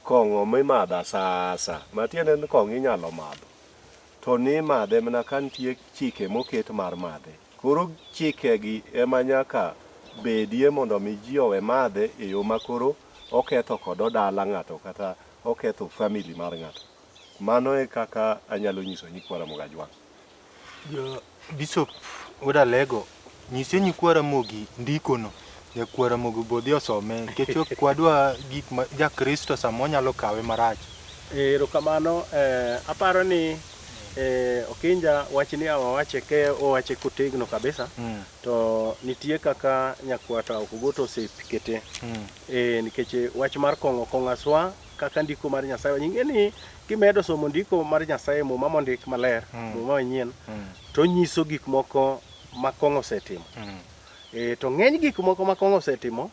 kong'o mimadho asasa, matiende ni kong'o inyalo madho. To ni imadhe mana ka nitie chike moket mar madhe. Koro chikegi ema nyaka bedie mondo mi ji owe madhe e yo ma koro oketho kod dala ng'ato kata oketho family mar ng'ato. Mano e kaka anyalo nyiso nyikwa Ramogi Ajwang'. Bishop Wuod Alego, nyisie nyikwa Ramogi ndikono. Nyakwar Ramogi be odhi osome nikech ok wadwa gik ma ja-Kristo samoro nyalo kawe marach. Erokamano, aparo ni Okinja wachni awawache ke owache kotegno kabisa to nitie kaka nyakwata Okogoto osekete nikech wach mar kong'o kong'o aswa kaka ndiko mar Nyasaye ing'e ni kimedo somo ndiko mar Nyasaye muma mondik maler muma manyien to nyiso gik moko ma kong'o osetimo to ng'eny gik moko ma kong'o osetimo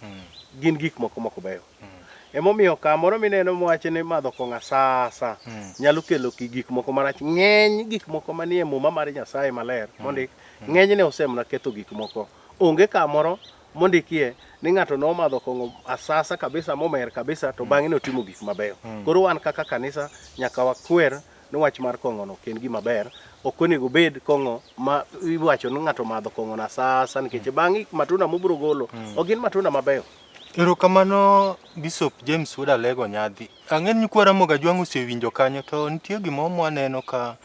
gin gik moko mok beyo emomiyo kamoro mineno mowachi ni madho kong'o asasa nyalo kelo gik moko marach ng'eny gik moko manie muma mar Nyasaye maler mondik ng'enyne osemna ketho gik moko onge kamoro mondikie ni ng'ato nomadho kong'o asasa kabisa momer kabisa to bang'e notimo gik mabeyo koro wan kaka kanisa nyaka wakwer ni wach mar kong'ono ok en gima ber ok onego bed kong'o ma iwacho ni ng'ato omadho kong'ono asasa nikech bang'e matunda mobiro golo ok gin matunda mabeyo. Erokamano Bishop James Wuod Alego Nyadhi. Ang'e ni nyikwa Ramogi Ajwang' osewinjo kanyo to nitie gimoro mwaneno ka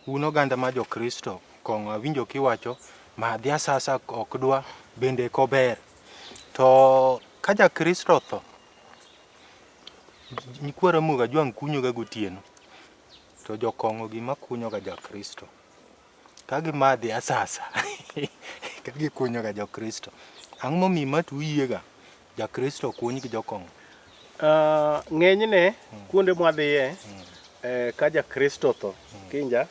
un oganda ma jo-Kristo kong'o awinjo kiwacho madhi asasa ok dwa bende kober. To ka ja-Kristo otho, nyikwa Ramogi Ajwang' kunyoga gotieno to jokong'o gima kunyoga ja-Kristo. Ka gimadhi asasa ka gikunyoga jo-Kristo. Ang'o momiyo ma to uyiega ja-Kristo okuny gi jokong'o? Ng'enyne kuonde mwadhiye ka ja-Kristo otho kinja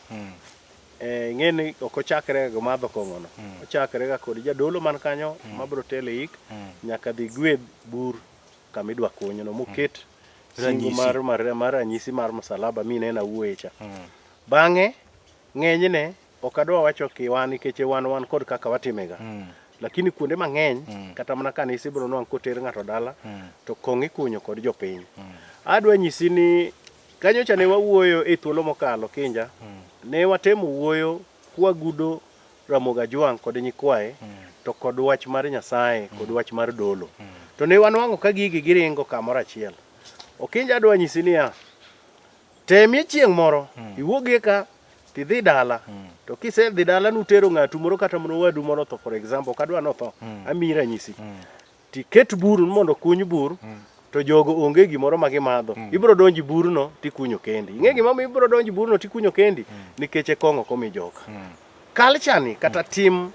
ing'e ni ok ochakre ga madho kong'ono ochakre ga kod jadolo man kanyo mabiro telo e ik nyaka dhi gwedh bur kama idwa kunyno moket singo mar ranyisi mar msalaba mineno awuoye cha. Bang'e ng'enyne ok adwa wacho kiwa nikech wan wan kod kaka watimega. Lakini kuonde mang'eny kata mana kanisa ibiro nwang' koter ng'ato dala to kong' ikunyo kod jopiny. Adwa nyisi ni kanyocha ne wawuoyo e thuolo mokalo Kinja, ne watemo wuoyo kwagudo Ramogi Ajwang' kod nyikwaye to kod wach mar Nyasaye kod wach mar dolo. To ne wanwang'o ka gigi giringo kamoro achiel. Okinja adwa nyisi niya, temie chieng' moro iwuogie ka tidhi dala to kisedhi dala nutero ng'atu moro kata mana owadu moro otho for example ok adwa notho amiyi ranyisi tiket bur mondo okuny bur to jogo onge gimoro ma gimadho ibiro donjo e burno tikunyo kendi ing'e gima omiyo ibiro donjo e burno tikunyo kendi nikech e kong'o ok omi joka culture ni kata tim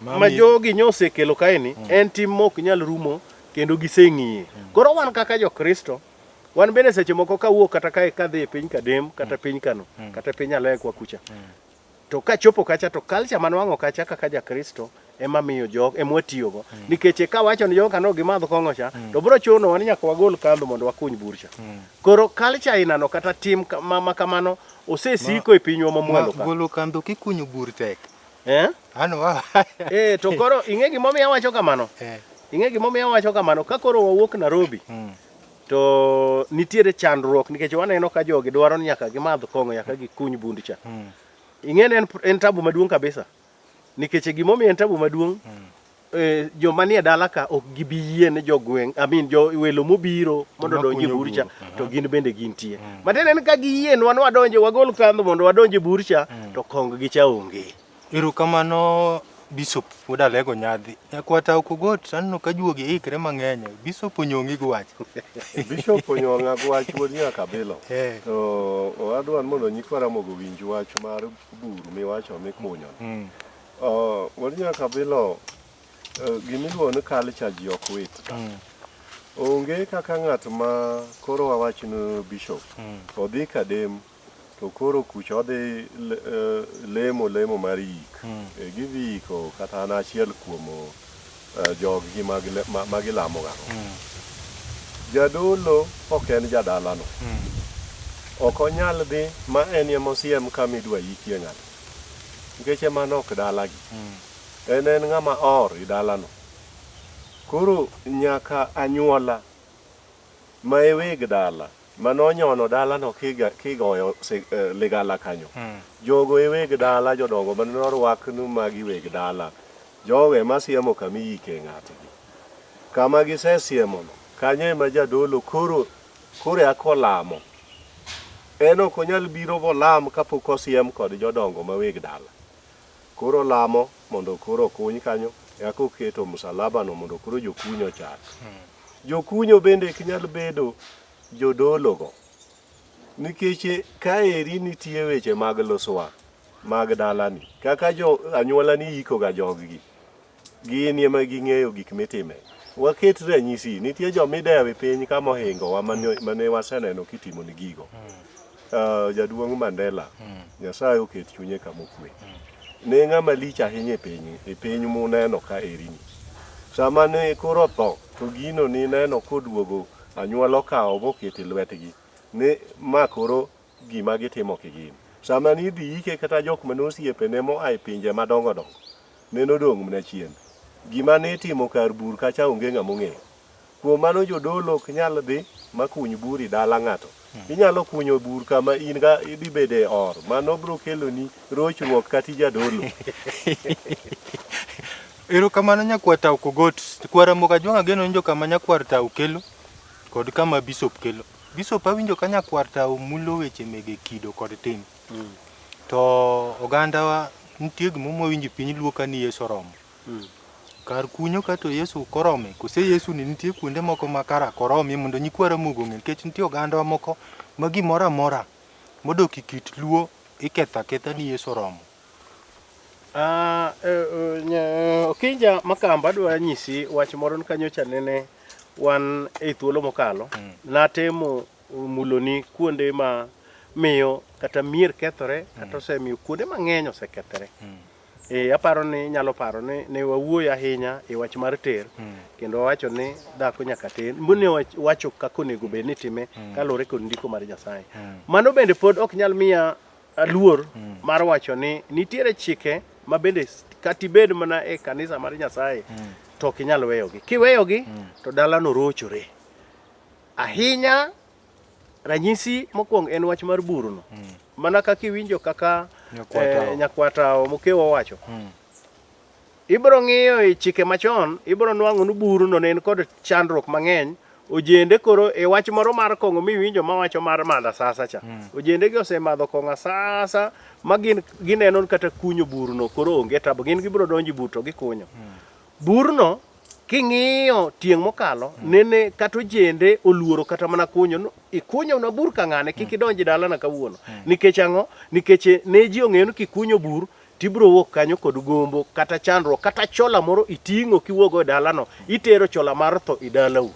ma jogi nyo osekelo kaeni en tim ma ok nyal rumo kendo giseng'iye koro wan kaka jokristo wan bende seche moko kawuok kata kae kadhi e piny Kadem kata piny Kano kata piny Alekwa kucha to kachopo kacha to culture manwang'o kacha kaka jakristo ema miyo jok ema watiyogo nikech kawacho ni joka no gimadh kong'o cha to biro chunowa ni nyaka wagol kandho mondo wakuny bur cha koro culture ainano kata tim ma kamano osesiko e pinywa mamwalo ka Golo kandho kikunyo bur tek. Eh? Ano wa. Eh, to koro ing'e gimomiyo awacho kamano? Ing'e gimomiyo awacho kamano? Ka koro wawuok Nairobi, To nitiere chandruok nikech waneno ka jogi dwaro ni nyaka gimadh kong'o nyaka gikuny bund cha. Ing'e ni en tabu maduong' kabisa. Nikech gimomiyo en tabu maduong' joma nie dala ka ok gibi yie ne jogweng' I mean jo welo mobiro mondo Joma odonj e kunyo bur cha bur. To gin bende gintie. Matiende ni ka giyienwa ni wadonje wagol kandho mondo wadonj e bur cha to kong gi cha onge. Erokamano Bishop wuod Alego Nyadhi. Nyakwata Okogot aneno ka juogi ikre mang'eny. Bishop onyong'i gi wach. Bishop onyong'a gi wach wuod Nyakabilo. Eh. To adwa ni mondo nyikwa Ramogi owinj wach mar bur miwacho mikunyo. Wuod Nyakabilo, gimiluongo ni culture ji ok wit. Onge kaka ng'at ma koro wawach ni bishop odhi Kadem to koro kucha odhi lemo lemo mar yik. Gidhi yiko kata an achiel kuom joggi ma gilamo ga go. Jadolo ok en jadalano. Ok onyal dhi ma en ema osiem kama idwa yikie ng'ato. Nikech ema ok dalagi. En ng'ama or i dalano. Koro nyaka anyuola ma e weg dala manonyono dalano kigoyo ligala kanyo. Jogo e weg dala jodongo mane orwak ni magi weg dala. Jogo ema siemo kama iyike ng'atgi. Kama gisesiemono, kanyo ema jadolo koro eka olamo. En ok onyal biro bolam kapok osiem kod jodongo ma weg dala. Koro olamo mondo koro okuny kanyo, eka oketo msalaba no mondo koro jokunyo ochak. Jokunyo bende ok nyal bedo jodolo go. Nikech kaeri nitie weche mag luswa mag dalani. Kaka jo anyuola ni iko ga joggi. Gin ema ging'eyo gik mitime. Waket ranyisi, nitie jomidewo e piny ka mohingowa mane waseneno kitimo ni gigo. Jaduong' Mandela, Nyasaye oket chunye kama okwe. Ne ng'ama lich ahinya e piny muneno ka erini. Sama ne koro otho, to gino nineno koduogo anyuola okawo moketo e lwetgi. Ne ma koro gima gitimo kigin. Sama nidhi ike kata jok mane osiepene moa e pinje madongo dongo, ne nodong' mana chien. Gima nitimo kar bur kacha onge ng'ama ong'eyo. Kuom mano jodolo ok nyal dhi ma kuny bur i dala ng'ato. Inyalo kunyo bur kama in ga idhi bede e or. Mano biro keloni rochruok kata ijadolo. Erokamano nyakwar Tau Kogot. Kwar Ramogi Ajwang' ageno ni kama nyakwar Tau kelo kod kama Bishop kelo. Bishop awinjo ka nyakwar Tau mulo weche mege kido kod tim. To ogandawa nitie gimoro mwawinjo e piny luo ka ni Yesu oromo. Kar kunyo ka to Yesu ok orome, kose Yesu ni nitie kuonde moko ma kara ok oromie mondo nyikwa Ramogi ong'e nikech nitie ogandawa moko ma gimoro amora modok e kit luo iketho aketha ni Yesu oromo. Ah, Okinja Makamba adwa nyisi wach moro ka nyocha nene wan e thuolo mokalo natemo muloni kuonde ma miyo kata mier kethore kata osemiyo kuonde mang'eny osekethore. Aparo ni inyalo paro ni ne wawuoyo ahinya e wach mar ter kendo wawacho ni dhako nyaka ter ne wacho kaka onego bed ni itime kaluwore kod ndiko mar Nyasaye. Mano bende pod ok nyal miya aluor mar wacho ni nitiere chike ma bende kata ibed mana e kanisa mar Nyasaye to ok inyal weyogi. Kiweyogi to dalano rochore. Ahinya ranyisi mokwongo en wach mar buruno. Mana kaka iwinjo kaka Nyakwatao. Nyakwatao Mokewo owacho. Ibiro ng'iyo e chike machon, ibiro nwang'o ni buruno ne en kod chandruok mang'eny. Ojende koro e wach moro mar kong'o miwinjo mawacho mar madho asasa cha. Ojende gi osemadho kong'o asasa ma gin gineno ni kata kunyo burno koro onge tabu. Gin gibiro donjo e bur to gikunyo. Burno king'iyo tieng' mokalo nene kata ojende oluoro kata mana kunyo ikunyo na bur ka ng'ane kik idonj dalana kawuono. Nikech ang'o? Nikech ne ji ong'eyo ni kikunyo bur tibiro wuok kanyo kod gombo kata chandruok kata chola moro iting'o kiwuogo e dalano itero chola mar tho e dalau.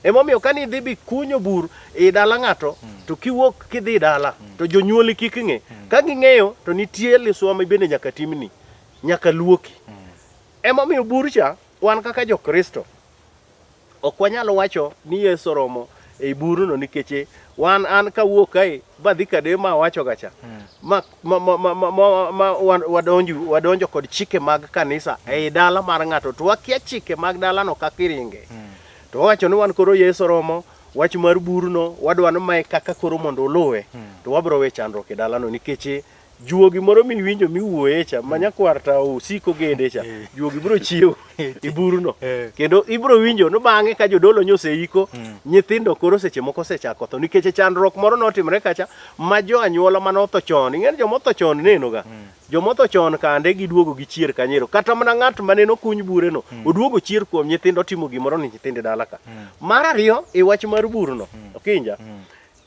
Emomiyo kane idhi bi kunyo bur e dala ng'ato to kiwuok kidhi dala to jonyuoli kik ng'e. Ka ging'eyo to nitie liswa ma bende nyaka timni, nyaka luoki. Emomiyo bur cha wan kaka jo-Kristo ok wanyal wacho ni Yesu oromo ei burno nikech wan an kawuok kae badhi kade ma awacho ga cha ma wadonjo kod chike mag kanisa ei dala mar ng'ato to wakia chike mag dalano kaka iringe. To wawacho ni wan koro Yesu oromo. Wach mar burno wadwa ni mae kaka koro mondo uluwe to wabro we chandruok e dalano nikech juogi moro miwinjo miwuoye cha ma nyakwar ta osiko gende cha juogi biro chiewo e burno kendo ibiro winjo no bang'e ka jodolo nyoseiko nyithindo koro seche moko osechako tho nikech chandruok moro notimre kacha ma jo anyuola mane otho chon ing'e ni joma otho chon nenoga Jomotho chon kande giduogo gichier kanyero. Kata mana ng'at mane nokuny bureno oduogo chier kuom nyithindo otimo gimoro ni nyithind dala ka. Mar ariyo, e wach mar burno, Okinja,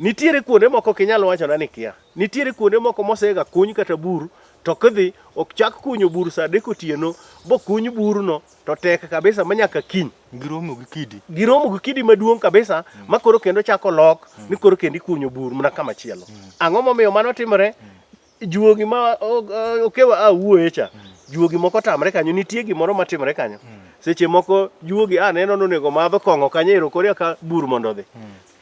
nitiere kuonde moko ok inyal wachona ni kia. Nitiere kuonde moko mosega kuny kata bur to kidhi ok chak kunyo bur saa adek otieno bokuny burno to tek kabisa ma nyaka kiny. Giromo gi kidi. Giromo gi kidi maduong' kabisa ma koro kendo chako lok ni koro kendo ikunyo bur mana kama chielo. Ang'o momiyo mano timore? Juogi ma okewa a wuoye cha juogi moko tamre kanyo nitie gimoro matimre kanyo seche moko juogi a neno nonego madho kong'o kanyo ero koro ka bur mondo odhi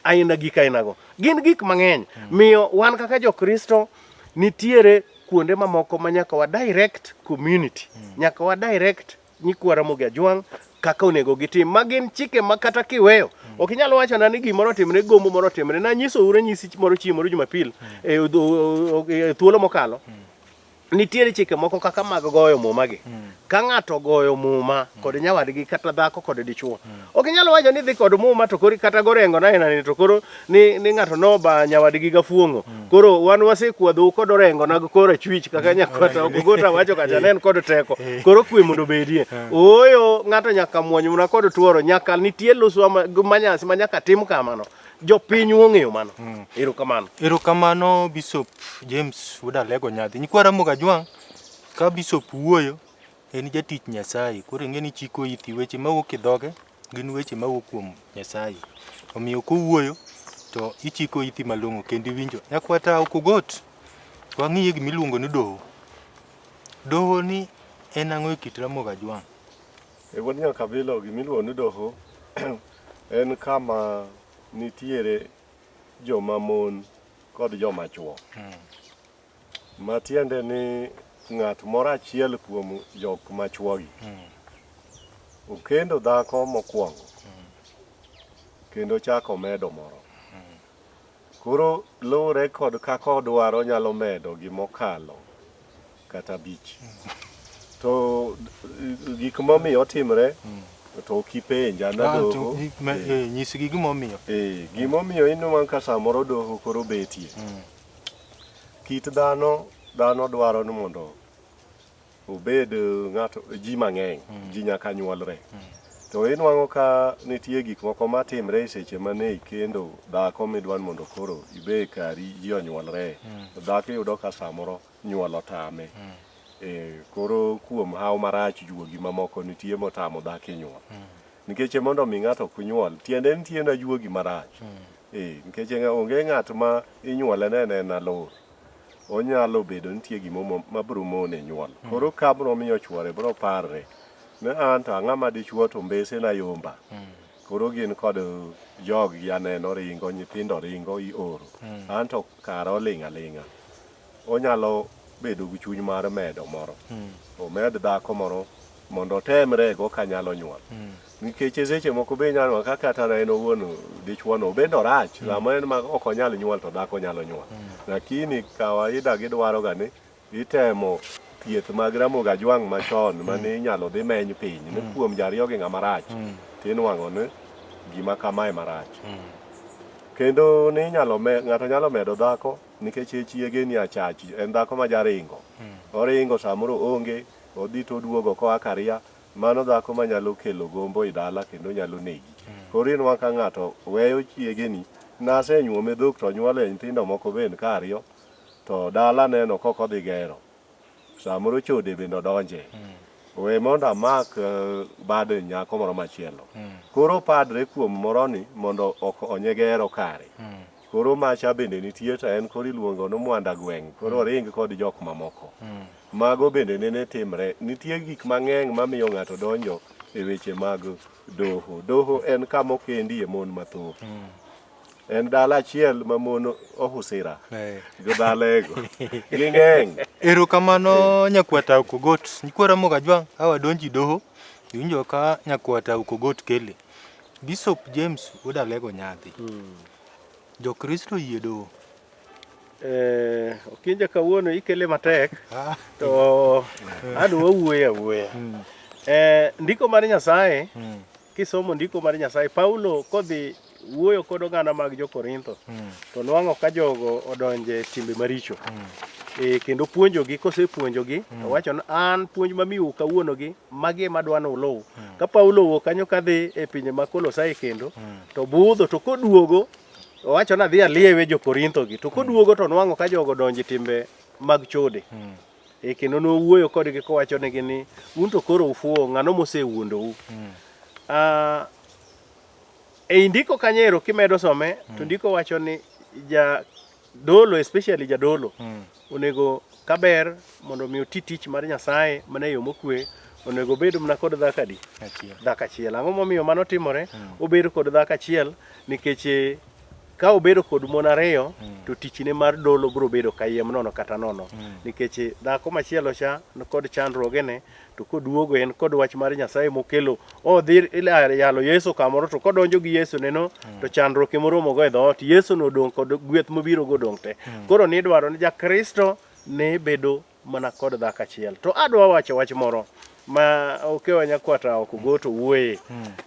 aina gik ainago gin gik mang'eny miyo wan kaka jokristo nitiere kuonde mamoko ma nyaka wa direct community nyaka wa direct nyikwa Ramogi Ajwang' kaka onego gitim. Ma gin chike ma kata kiweyo ok inyal wachona ni gimoro otimre, gombo moro otimre. Nanyisou ranyisi moro chieng' moro Jumapil e thuolo mokalo. Nitiere chike moko kaka mag goyo muma gi. Ka ng'ato ogoyo muma kod nyawadgi kata dhako kod dichuo, ok inyal wacho ni dhi kod muma to koro kata gorengo na ni to koro ni, ni ng'ato noba nyawadgi gafuong'o. Koro wan wasekwadhou kod orengo nag kor achwich kaka nyakwata Ogota wacho kacha ne en kod teko. Koro kwe mondo obedie. Ooyo ng'ato nyaka muony mana kod tuoro nyaka nitie luswa manyasi ma nyaka tim kamano. Jopiny ong'eyo mano. Erokamano. Erokamano Bishop James Wuod Alego Nyadhi. Nyikwa Ramogi Ajwang' ka Bishop wuoyo en jatich Nyasaye koro ing'e ni chiko iti weche mawuok e dhoge gin weche mawuok kuom Nyasaye. Omiyo kowuoyo to ichiko iti malong'o kendo iwinjo. Nyakwata ok ogot, wang'iye gima iluongo ni doho. Doho ni en ang'o e kit Ramogi Ajwang'? E wuod Nyakabilo gima iluongo ni doho en kama nitiere joma mon kod joma chwo. Matiende ni ng'at moro achiel kuom jok machuogi okendo dhako mokwongo kendo ochako omedo moro. Koro luwre kod kaka odwaro onyalo medo gimokalo kata abich. To gik momiyo otimre to ok ipenja na Ah, to doho. Nyisgi gimomiyo. Gimomiyo inwang'o ka samoro doho koro betie. Kit dhano, dhano dwaro ni mondo obed ng'ato ji mang'eny, ji nyaka nyuolre. To inwang'o ka nitie gik moko matimre e seche mane ikendo dhako midwa ni mondo koro ibe kari ji onyuolre. To dhako iyudo ka samoro nyuol otame. Koro kuom haw marach juogi mamoko nitie motamo dhako e nyuol. Nikech mondo mi ng'ato ok nyuol, tiende nitie na juogi marach. Nikech onge ng'at ma inyuole ne en en alor. Onyalo bedo nitie gimo ma biro mone nyuol. Koro ka biro miyo chuore biro parre ni an to ang'ama dichuo to mbese na yomba. Koro gin kod jog gi aneno ringo, nyithindo ringo ioro. An to kara oling' aling'a. Onyalo bedo gi chuny mar medo moro. Omed dhako moro mondo otemre go kanyalo nyuol. Nikech e seche moko be inyalo ka kata en owuon dichuo no bende orach. Sama en ma ok onyal nyuol to dhako nyalo nyuol. Lakini kawaida gidwaro ga ni itemo thieth mag Ramogi Ajwang' machon mane inyalo dhi meny piny ni kuom jariyo gi ng'ama rach tinwang'o ni gima kamae marach. Kendo ni inyalo me, ng'ato nyalo medo dhako nikech e chiege ni achach en dhako ma jaringo. Oringo samoro onge odhi to oduogo koa karia mano dhako manyalo kelo gombo e dala kendo nyalo negi. Koro inwang' ka ng'ato weyo chiegeni nasenyuome dhok to onyuolo nyithindo moko bende ka ariyo to dala neno kok odhi gero. Samoro chode bende odonje. We mondo amak bad nyako moro machielo. Koro padre kuom moroni mondo okonye gero kare. Koro macha bende nitie to en koro iluongo ni mwanda gweng'. Koro oring kod jok mamoko. Mago bende nene timre. Nitie gik mang'eny mamiyo ng'ato donjo e weche mag doho. Doho en kama okendie mon mathoth. En dala achiel ma mon ohusira jodalego. Ging'eny. Erokamano nyakwata Okogot. Nyikwa Ramogi Ajwang' ka wadonji doho, iwinjo ka nyakwata Okogot kele. Bishop James Wuod Alego Nyadhi. Jokristo oyie doho. Eh, Okinja kawuono ikele matek Ah. to adwa wuoyo awuoya. Eh, ndiko mar Nyasaye kisomo ndiko mar Nyasaye Paulo kodhi wuoyo kod oganda mag jo-Korintho to nwang'o ka jogo odonje e timbe maricho. E, kendo puonjogi kosepuonjogi to wacho ni an puonj mamiyou kawuonogi magi ema adwa ni uluw. Ka Paulo owuok kanyo kadhi e pinje ma Kolosai kendo to budho to koduogo owacho ni adhi aliewe jo-Korintho gi to koduogo to nwang'o ka jogo odonje e timbe mag chode. E, kendo nowuoyo kodgi kowachonegi ni un to koro ufuwo ng'ano mosewuondou. Ah, ei ndiko kanyo ero kimedo some to ndiko wacho ni jadolo especially jadolo onego kaber mondo mi oti tich mar Nyasaye mana e yo mokwe onego obed mana kod dhako adi? Achiel. Dhako achiel. Ang'o momiyo mano timore? Obedo kod dhako achiel nikech eh, ka obedo kod mon ariyo to tichne mar dolo biro bedo kayiem nono kata nono nikech eh, dhako machielo cha nikod chandruogene to koduogo en kod wach mar Nyasaye mokelo odhi yalo Yesu kamoro to kodonjo gi Yesu neno to chandruok emoromogo e dhoot Yesu nodong' kod gweth mobiro go odong' te koro nidwaro ni jakristo ne bedo mana kod dhako achiel to adwa wacho wach moro ma okewa nyakwata ok go to wuoye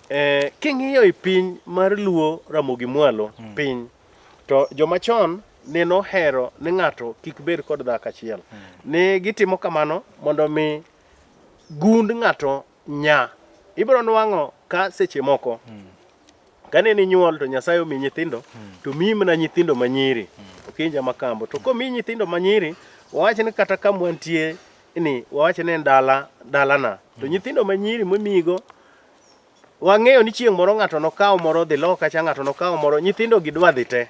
eh, king'iyo e piny mar Luo Ramogi mwalo piny to joma chon ne nohero ni ng'ato kik bed kod dhako achiel. Ne gitimo kamano mondo mi gund ng'ato nya. Ibiro nwang'o ka seche moko kane ninyuol to Nyasaye omiyi nyithindo to miyi mana nyithindo manyiri okinja makambo to komiyi nyithindo manyiri wawach ni kata ka mwantie ni wawach ni en dala dalana to nyithindo manyiri momiyigo Wang'eyo ni chieng' moro ng'ato nokaw moro dhi loka cha, ng'ato nokaw moro, nyithindo gi dwa dhi te.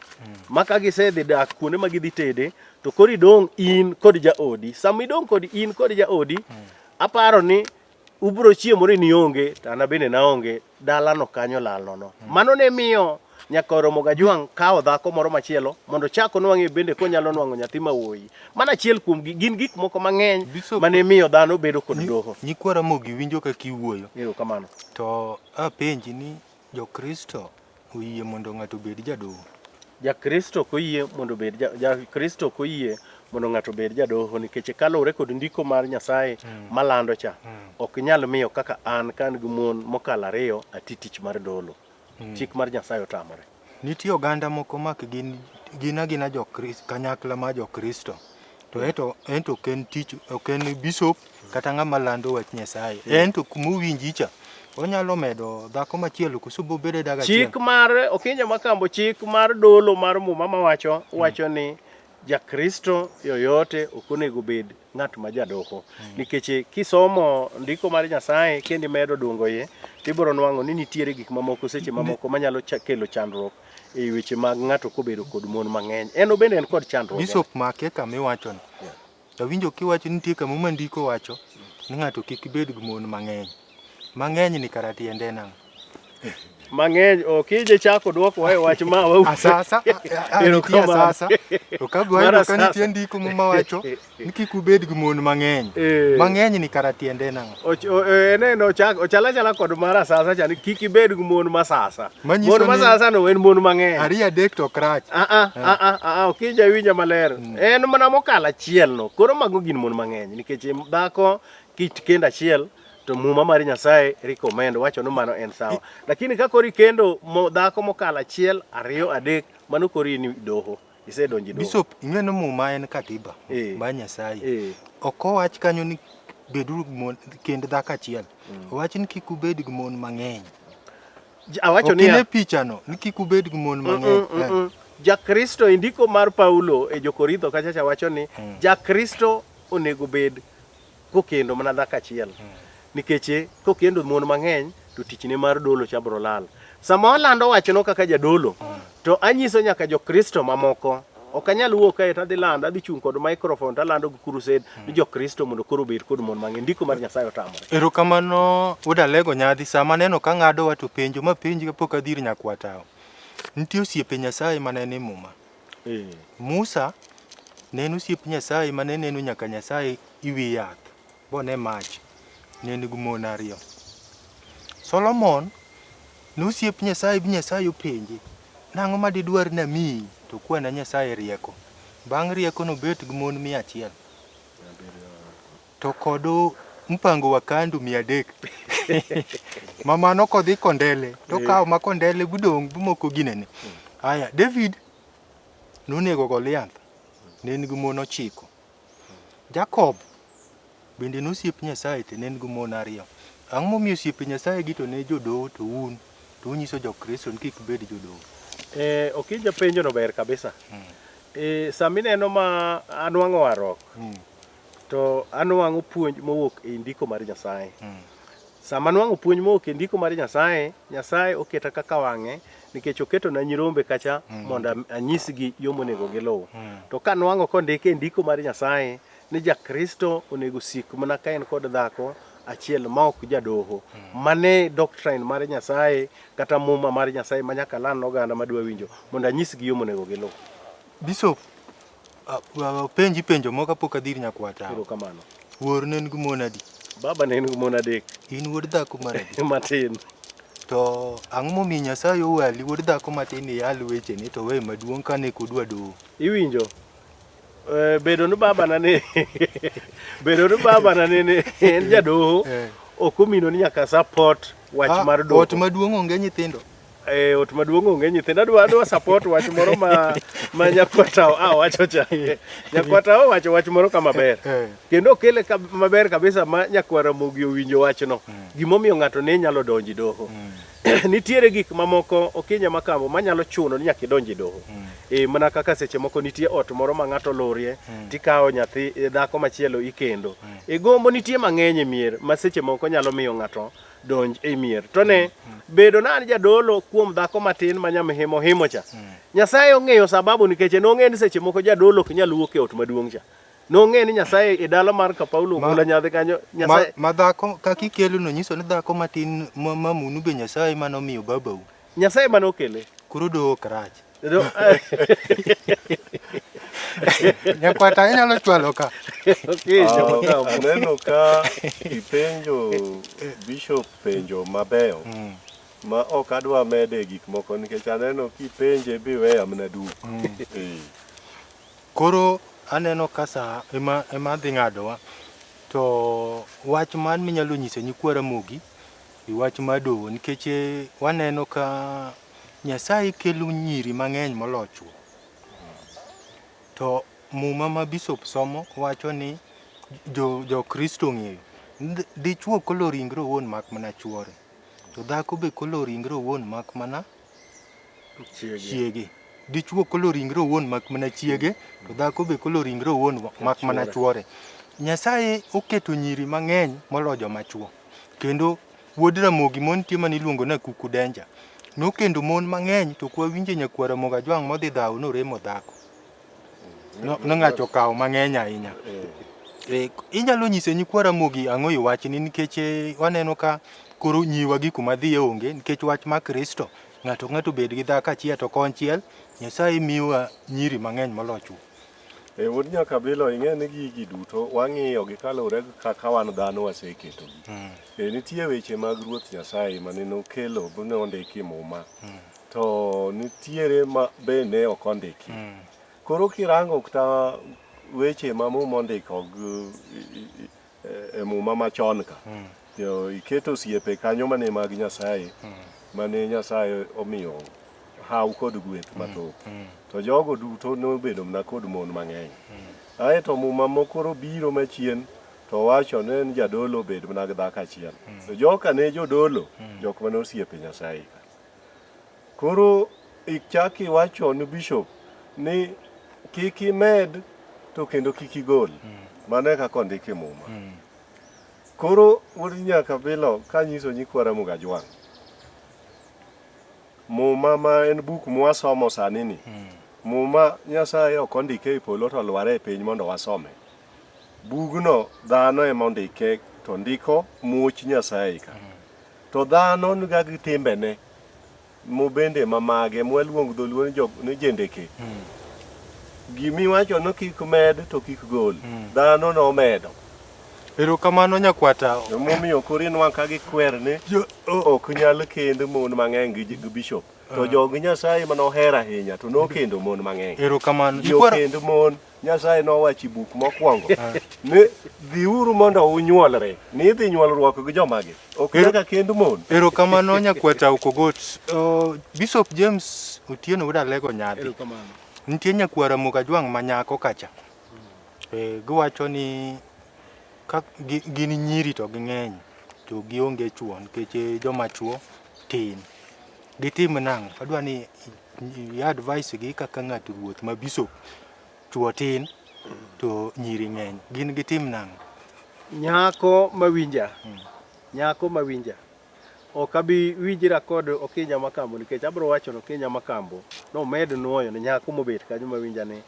Ma ka gisedhi dak kuonde ma gidhi tede, to koro idong' in kod jaodi. Sama idong' kod in kod jaodi, aparo ni ubro chiemore ni onge, to an bende naonge, dalano kanyo lal nono. Mano ne miyo nyaka oromo Gajwang' kawo dhako moro machielo mondo ochak onwang'e bende konyalo nwang'o nyathi ma wuoyi. Mano achiel kuom gin gik moko mang'eny Bishop- mane miyo dhano bedo kod doho. Nyikwa Ramogi winjo kaka iwuoyo. Erokamano. To apenji ni Jokristo oyie mondo ng'ato obed jadoho? Jakristo ok oyie mondo obed ja, Jakristo ok oyie mondo ng'ato obed jadoho nikech kaluwore kod ndiko mar Nyasaye malando cha ok nyal miyo kaka an ka an gi mon mokalo ariyo ati tich mar dolo. Chik mar Nyasaye otamore. Nitie oganda moko mak gin gin agina Jokristo, kanyakla mar Jokristo. To ento ento ok en tich ok en bishop kata ng'ama lando wach Nyasaye. En to kuma owinji cha onyalo medo dhako machielo koso bobedo e dago achiel. Chik mar Okinja Makambo chik mar dolo mar muma mawacho wacho ni Jakristo yoyote ok onego bed ng'at ma jadoho nikech kisomo ndiko mar Nyasaye kendo imedo dungo iye tibiro nwang'o ni nitiere gik mamoko seche mamoko manyalo kelo chandruok e weche mag ng'ato kobedo kod mon mang'eny. En bende en kod chandruok. Bishop make kama iwachono. Awinjo kiwacho ni nitie kama ma ndiko wacho ni ng'ato kik bed gi mon mang'eny. Mang'eny ni kara tiende en ang'o? Mang'eny ok ije chako dwoko e wach ma wa Asasa, nitie asasa. To ka Mar wayudo ka asasa. nitie ndiko ma wacho ni kik ubed gi mon mang'eny. Mang'eny ni kara tiende en ang'o? En ochak ochala chala kod mar asasa cha ni kik ibed gi mon masasa. Manyiso Mon ni- masasa no en mon mang'eny. Ariyo adek to ok rach. Ah ah ah ah ah ok ija winja maler. En mana mokalo achiel no. Koro mago gin mon mang'eny nikech dhako kit kendo achiel to muma mar Nyasaye recommend wacho ni mano en sawa. Lakini ka koro ikendo dhako mokalo achiel, ariyo, adek, mano koro in doho. Isedonjo e doho. Bishop, ing'e ni muma en katiba mar Nyasaye. Ok owach kanyo ni beduru gi mon kend dhako achiel. Owach ni kik ubed gi mon mang'eny. Awacho Ok ine niya, pichano ni kik ubed gi mon mang'eny. Jakristo e ndiko mar Paulo e Jo-Korintho kacha cha wacho ni Jakristo onego bed kokendo mana dhako achiel. Nikech kokendo mon mang'eny to tichne mar dolo cha biro lal. Sama walando wachno kaka jadolo, to anyiso nyaka Jokristo mamoko. Ok anyal wuok kae to adhi lando, adhi chung' kod microphone to alando gi crusade ni Jokristo mondo koro obed kod mon mang'eny. Ndiko mar Nyasaye otamore. Erokamano wuod Alego nyadhi, sama aneno ka ng'adowa to penjo mapenji kapok adhi ir nyakwatao. Nitie osiepe Nyasaye mane ni Muma. Musa ne en osiep Nyasaye mane neno nyaka Nyasaye iwi yath, bone mach. Ne en gi mon ariyo. Solomon Nosiep Nyasaye bi Nyasaye openje, nang'o ma didwar namiyi? To kwana Nyasaye rieko. Bang' rieko nobet gi mon 100. To kod mpango wa kandu 300. Ma mano kodhi kondele, to kawo ma kondele budong' bumoko ginene. Aya, David nonego Goliath, ne en gi mon 9. Jacob bende nosiep Nyasaye to ne en gi mon 2. Ang'o momiyo osiepe Nyasaye gi to ne jodoho to un to unyiso jo-Kristo ni kik bed jodoho? Okija penjo no ber kabisa. Sama ineno ma anwang'o warruok, to anwang'o puonj mowuok e ndiko mar Nyasaye. Sama anwang'o puonj mowuok e ndiko mar Nyasaye, Nyasaye oketa kaka wang'e nikech oketona nyirombe kacha mondo anyisgi yo monego giluw. To kanwang'o kondike e ndiko mar Nyasaye ni Jakristo onego sik mana ka en kod dhako achiel ma ok jadoho. Mane doctrine mar Nyasaye kata muma mar Nyasaye ma nyaka aland ne oganda madwa winjo mondo anyisgi yo monego giluw. Bishop, apenji penjo moko kapok adhi ir nyakwar Tawo. Erokamano. Wuoru ne en gi mon adi? Baba ne en gi mon 3. In wuod dhako mar adi? Matin. To ang'o momiyo Nyasaye owali wuod dhako matin iyal wechene to we maduong' kane kodwa doho? Iwinjo? Bedo ni baba na ni bedo ni baba na ni en jadoho ok omino ni nyaka support wach mar doho. Ot maduong' onge nyithindo. Ot maduong' onge nyithindo. Adwa support wach moro ma Nyakwar Tawo wacho cha. Nyakwar Tawo owacho wach moro kama ber. Kendo okele maber kabisa ma Nyakwar Ramogi owinjo wachno. Gimomiyo ng'ato ne nyalo donjo e doho. Nitiere gik mamoko Okinya Makambo manyalo chuno ni nyaka idonj e doho. Mana kaka seche moko nitie ot moro ma ng'ato olurie, tikawo nyathi dhako machielo ikendo. Gombo nitie mang'eny e mier ma seche moko nyalo miyo ng'ato donj e mier. To ne, bedo na an jadolo kuom dhako matin ma nyamhimo himo cha. Nyasaye ong'eyo sababu nikech nong'eyo ni seche moko jadolo ok nyal wuok e ot maduong' cha. Nong'eyo ni Nyasaye e dala mar ka Paulo Ogola nyadhi kanyo Nyasaye ma dhako kaka ikelo no nyiso ni dhako matin ma munu be Nyasaye mane omiyo babau. Nyasaye mane okele. Koro doho ok rach. Nyakwata inyalo chwalo ka. Aneno ka ipenjo Bishop penjo mabeyo ma ok adwa mede gik moko nikech aneno kipenje biweya mana duk. Koro aneno ka sa ema dhi ng'adowa to wach man minyalo nyiso nyikwa Ramogi e wach mar doho nikech waneno ka Nyasaye kelo nyiri mang'eny moloyo chwo. To muma ma bishop somo wacho ni jo Kristo ong'eyo dichuo kolo ringre owuon mak mana chuore to dhako be kolo ringre owuon mak mana chiege. Dichuo kolo ringre owuon mak mana chiege to dhako be kolo ringre owuon mak mana chuore. Nyasaye oketo nyiri mang'eny moloyo joma chuo. Kendo wuod Ramogi mon nitie mane iluongo ni Akuku Denja. Nokendo mon mang'eny to ok wawinje nyakwar Ramogi Ajwang' modhi dhawo noremo dhako. Nong'acho okawo mang'eny ahinya. Inyalo nyiso nyikwa Ramogi ang'o e wachni nikech waneno ka koro nyiwa gi kuma dhiye onge nikech wach mar Kristo ng'ato ng'ato obed gi dhako achiel to konchiel Nyasaye miyowa nyiri mang'eny moloyo chwo. Wuod Nyakabilo ing'e ni gigi duto wang'iyo gi kaluwore gi kaka wan dhano waseketogi. Nitie weche mag Ruoth Nyasaye mane nokelo ne ondiki e Muma. To nitiere ma be ne ok ondiki. Koro kirango kata weche ma Muma ondiko e Muma machon ka, iketo osiepe kanyo mane mag Nyasaye, mane Nyasaye omiyo haw kod gweth mathoth. To jogo duto nobedo mana kod mon mang'eny. Aeto Muma mokoro biro machien to wacho ne en jadolo obed mana gi dhako achiel. To joka ne jodolo, jok mane osiepe Nyasaye ka. Koro ichak iwacho ni bishop ni kik imed to kendo kik igol. Mano e kaka ondiki e Muma. Koro wuod Nyakabilo kanyiso nyikwa Ramogi Ajwang', Muma ma en buk mwasomo sani ni, Muma Nyasaye ok ondike e polo to olware e piny mondo wasome. Bugno dhano ema ondike to ndiko much Nyasaye ka. To dhano niga gi timbene mobende ma mage mwaluongo dholuo ni ni jendeke. Gimiwacho ni kik med to kik gol. Dhano nomedo. Erokamano nyakwata. Emomiyo koro inwang' ka gikwer ni ok nyal kend mon mang'eny gi gi bishop. To jog Nyasaye mane ohero ahinya to nokendo mon mang'eny. Erokamano. Ji okend mon, Nyasaye nowacho e buk mokwongo ni dhiuru mondo unyuolre, ni idhi nyuolruok gi jomage. Ok nyaka kend mon. Erokamano nyakwata Okogot. Bishop James Otieno wuod Alego Nyadhi. Erokamano. Nitie nyakwar Ramogi Ajwang' ma nyako kacha. Giwacho ni ka gin nyiri to ging'eny to gionge chuo nikech joma chuo tin. Gitim nang'o? Adwa ni i advice gi kaka ng'at ruoth ma bishop. Chuo tin to nyiri ng'eny. Gin gitim nang'o? Nyako mawinja, nyako mawinja, ok abi winjra kod Okinya Makambo nikech abiro wacho ni Okinya Makambo nomed nuoyo ne nyako mobet kanyo mawinja ni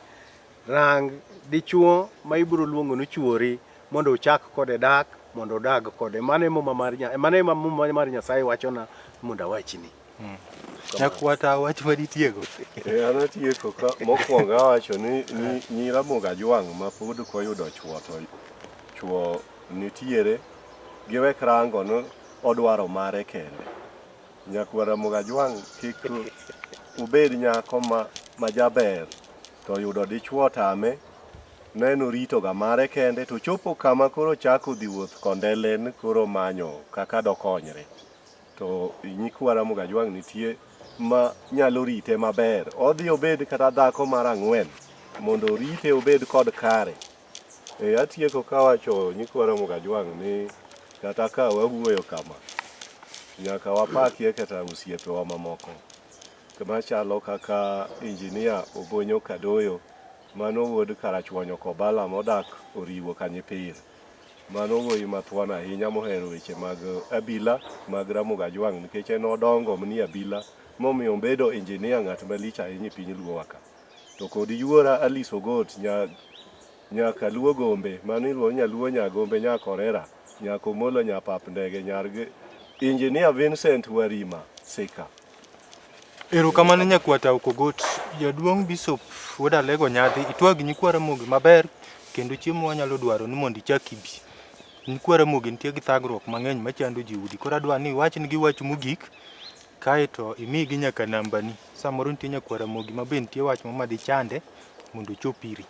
rang dichuo ma ibiro luongo ni chuori mondo uchak kode dak mondo udag kode. Mano e muma mar mano ema muma mar Nyasaye wachona mondo awachni. Nyakwata wach maditiego. E, an atieko ka mokwongo awacho ni, ni nyi Ramogi Ajwang' ma pod koyudo chuo to chuo nitiere giwek rango ni odwaro mare kende. Nyakwar Ramogi Ajwang' kik ubed nyako ma, ma jaber to yudo dichuo tame neno rito ga mare kende to chopo kama koro chako dhi wuoth kondelen koro manyo kaka dokonyre. To nyikwa Ramogi Ajwang' nitie ma nyalo rite maber. Odhi obed kata dhako mar ang'wen mondo orite obed kod kare. E, atieko kawacho nyikwa Ramogi Ajwang' ni kata ka wawuoyo kama, nyaka wapakie kata osiepewa mamoko machalo kaka Injinia Obonyo Kadoyo, mano wuod Karachuonyo Kobala modak Oriwo Kanyipir. Mano wuoyi mathuon ahinya mohero weche mag abila mag Ramogi Ajwang' nikech en odongo mni abila momiyo obedo injinia ng'at malich ahinya e piny Luowa ka. To kod yuora Alice Ogot nya nyaka Luo Gombe mano iluongo ni Nyaluo Nyagombe Nyakorera Nyakomolo Nyapap Ndege nyar Injinia Vincent Warima Sika. Erokamano nyakwata Okogot. Jaduong' Bishop wuod Alego Nyadhi, itwag nyikwa Ramogi maber kendo chiemo wanyalo dwaro ni mondo ichak ibi. Nyikwa Ramogi nitie gi thagruok mang'eny machando ji udi. Koro adwa ni iwachnigi wach mogik kaeto imigi nyaka nambani. Samoro nitie nyakwa Ramogi ma be nitie wach moro madhi chande mondo ochop iri.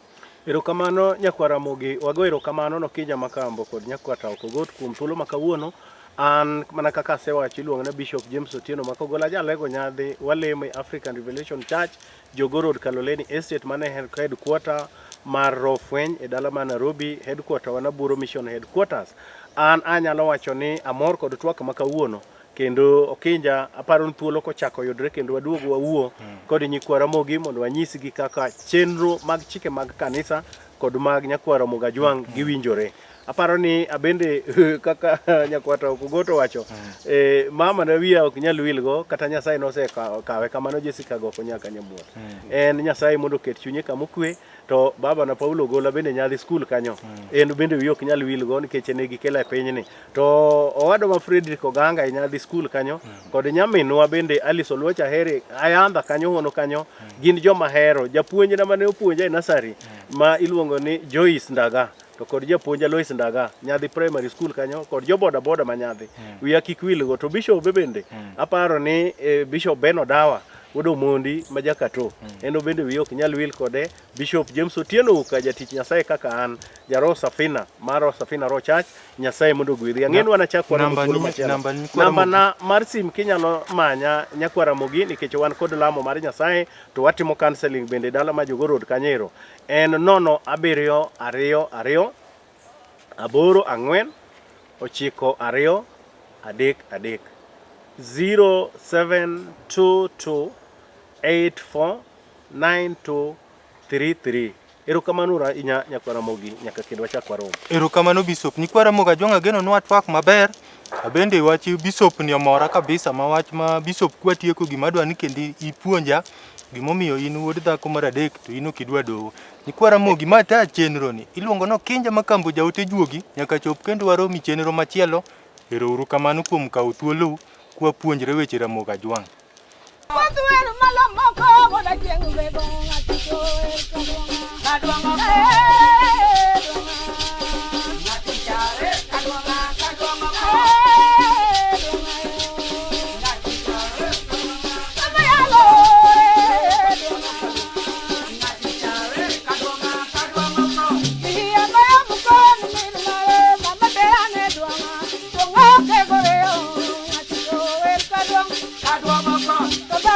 Erokamano nyakwar Ramogi, wago erokamano Nokinja Makambo kod nyakwar Tao Kogot kuom thuolo ma kawuono. An mana kaka asewacho iluonga na Bishop James Otieno Makogola Jalego Nyadhi, walemo e African Revelation Church, Jogoo Road, Kaloleni Estate, mane headquarter mar Roho Fweny e dala ma Nairobi, headquarter wa Naburo Mission Headquarters. An anyalo wacho ni amor kod twak ma kawuono kendo Okinja aparo ni thuolo kochako yudre kendo waduog wawuo kod nyikwa Ramogi mondo wanyisgi kaka chenro mag chike mag kanisa kod mag nyakwar Ramogi Ajwang' giwinjore. Aparo ni abende kaka nyakwar Okogot owacho, mama na wiya ok nyal wilgo kata Nyasaye nosekawe kamano Jessica Goko nyaka Nyamuol. En Nyasaye mondo oket chunye kama okwe to baba na Paulo Ogola bende nyadhi skul kanyo en bende wiye ok nyal wilgo nikech ne gikela e pinyni. To owadwa ma Fredrick Oganga e nyadhi skul kanyo kod nyaminwa bende Alice Oluoch Ahere Ayandha kanyo hono kanyo gin joma hero. Japuonjna mane opuonja e nursery ma iluongo ni Joyce Ndaga to kod japuonj Alois Ndaga nyadhi primary school kanyo kod jo boda boda ma nyadhi wiya kik wilgo. To Bishop bende aparo ni Bishop Ben Odawa wuod Omondi ma Jakato en bende wiye ok nyal wil kode. Bishop James Otieno Uka jatich Nyasaye kaka an Jaro Safina mar Safina Roho Church, Nyasaye mondo ogwedhi. Ang'e ni wanachak waromo thuolo machielo. Namba na mar sim kinyalo manya nyakwar Ramogi nikech wan kod lamo mar Nyasaye to watimo counseling bende dala ma Jogoo Road kanyero en 0 7 2 2 8 4 9 2 3 3 0722 84 92 33. Erokamano ahinya nyakwar Ramogi nyaka kendo wachak warom. Erokamano Bishop. Nyikwa Ramogi Ajwang' ageno ni watwak maber. Abende wach Bishop ni omora kabisa ma wach ma Bishop kwatieko gima adwa ni kendo ipuonja gimomiyo in wuod dhako mar adek to in ok idwa doho. Nyikwa Ramogi ma ta chenro ni iluongo ni Okinja Makambo jaote juogi nyaka chop kendo warom e chenro machielo. Ero uru kamano kuom kawo thuolou kwapuonjre weche Ramogi Ajwang'. Adwa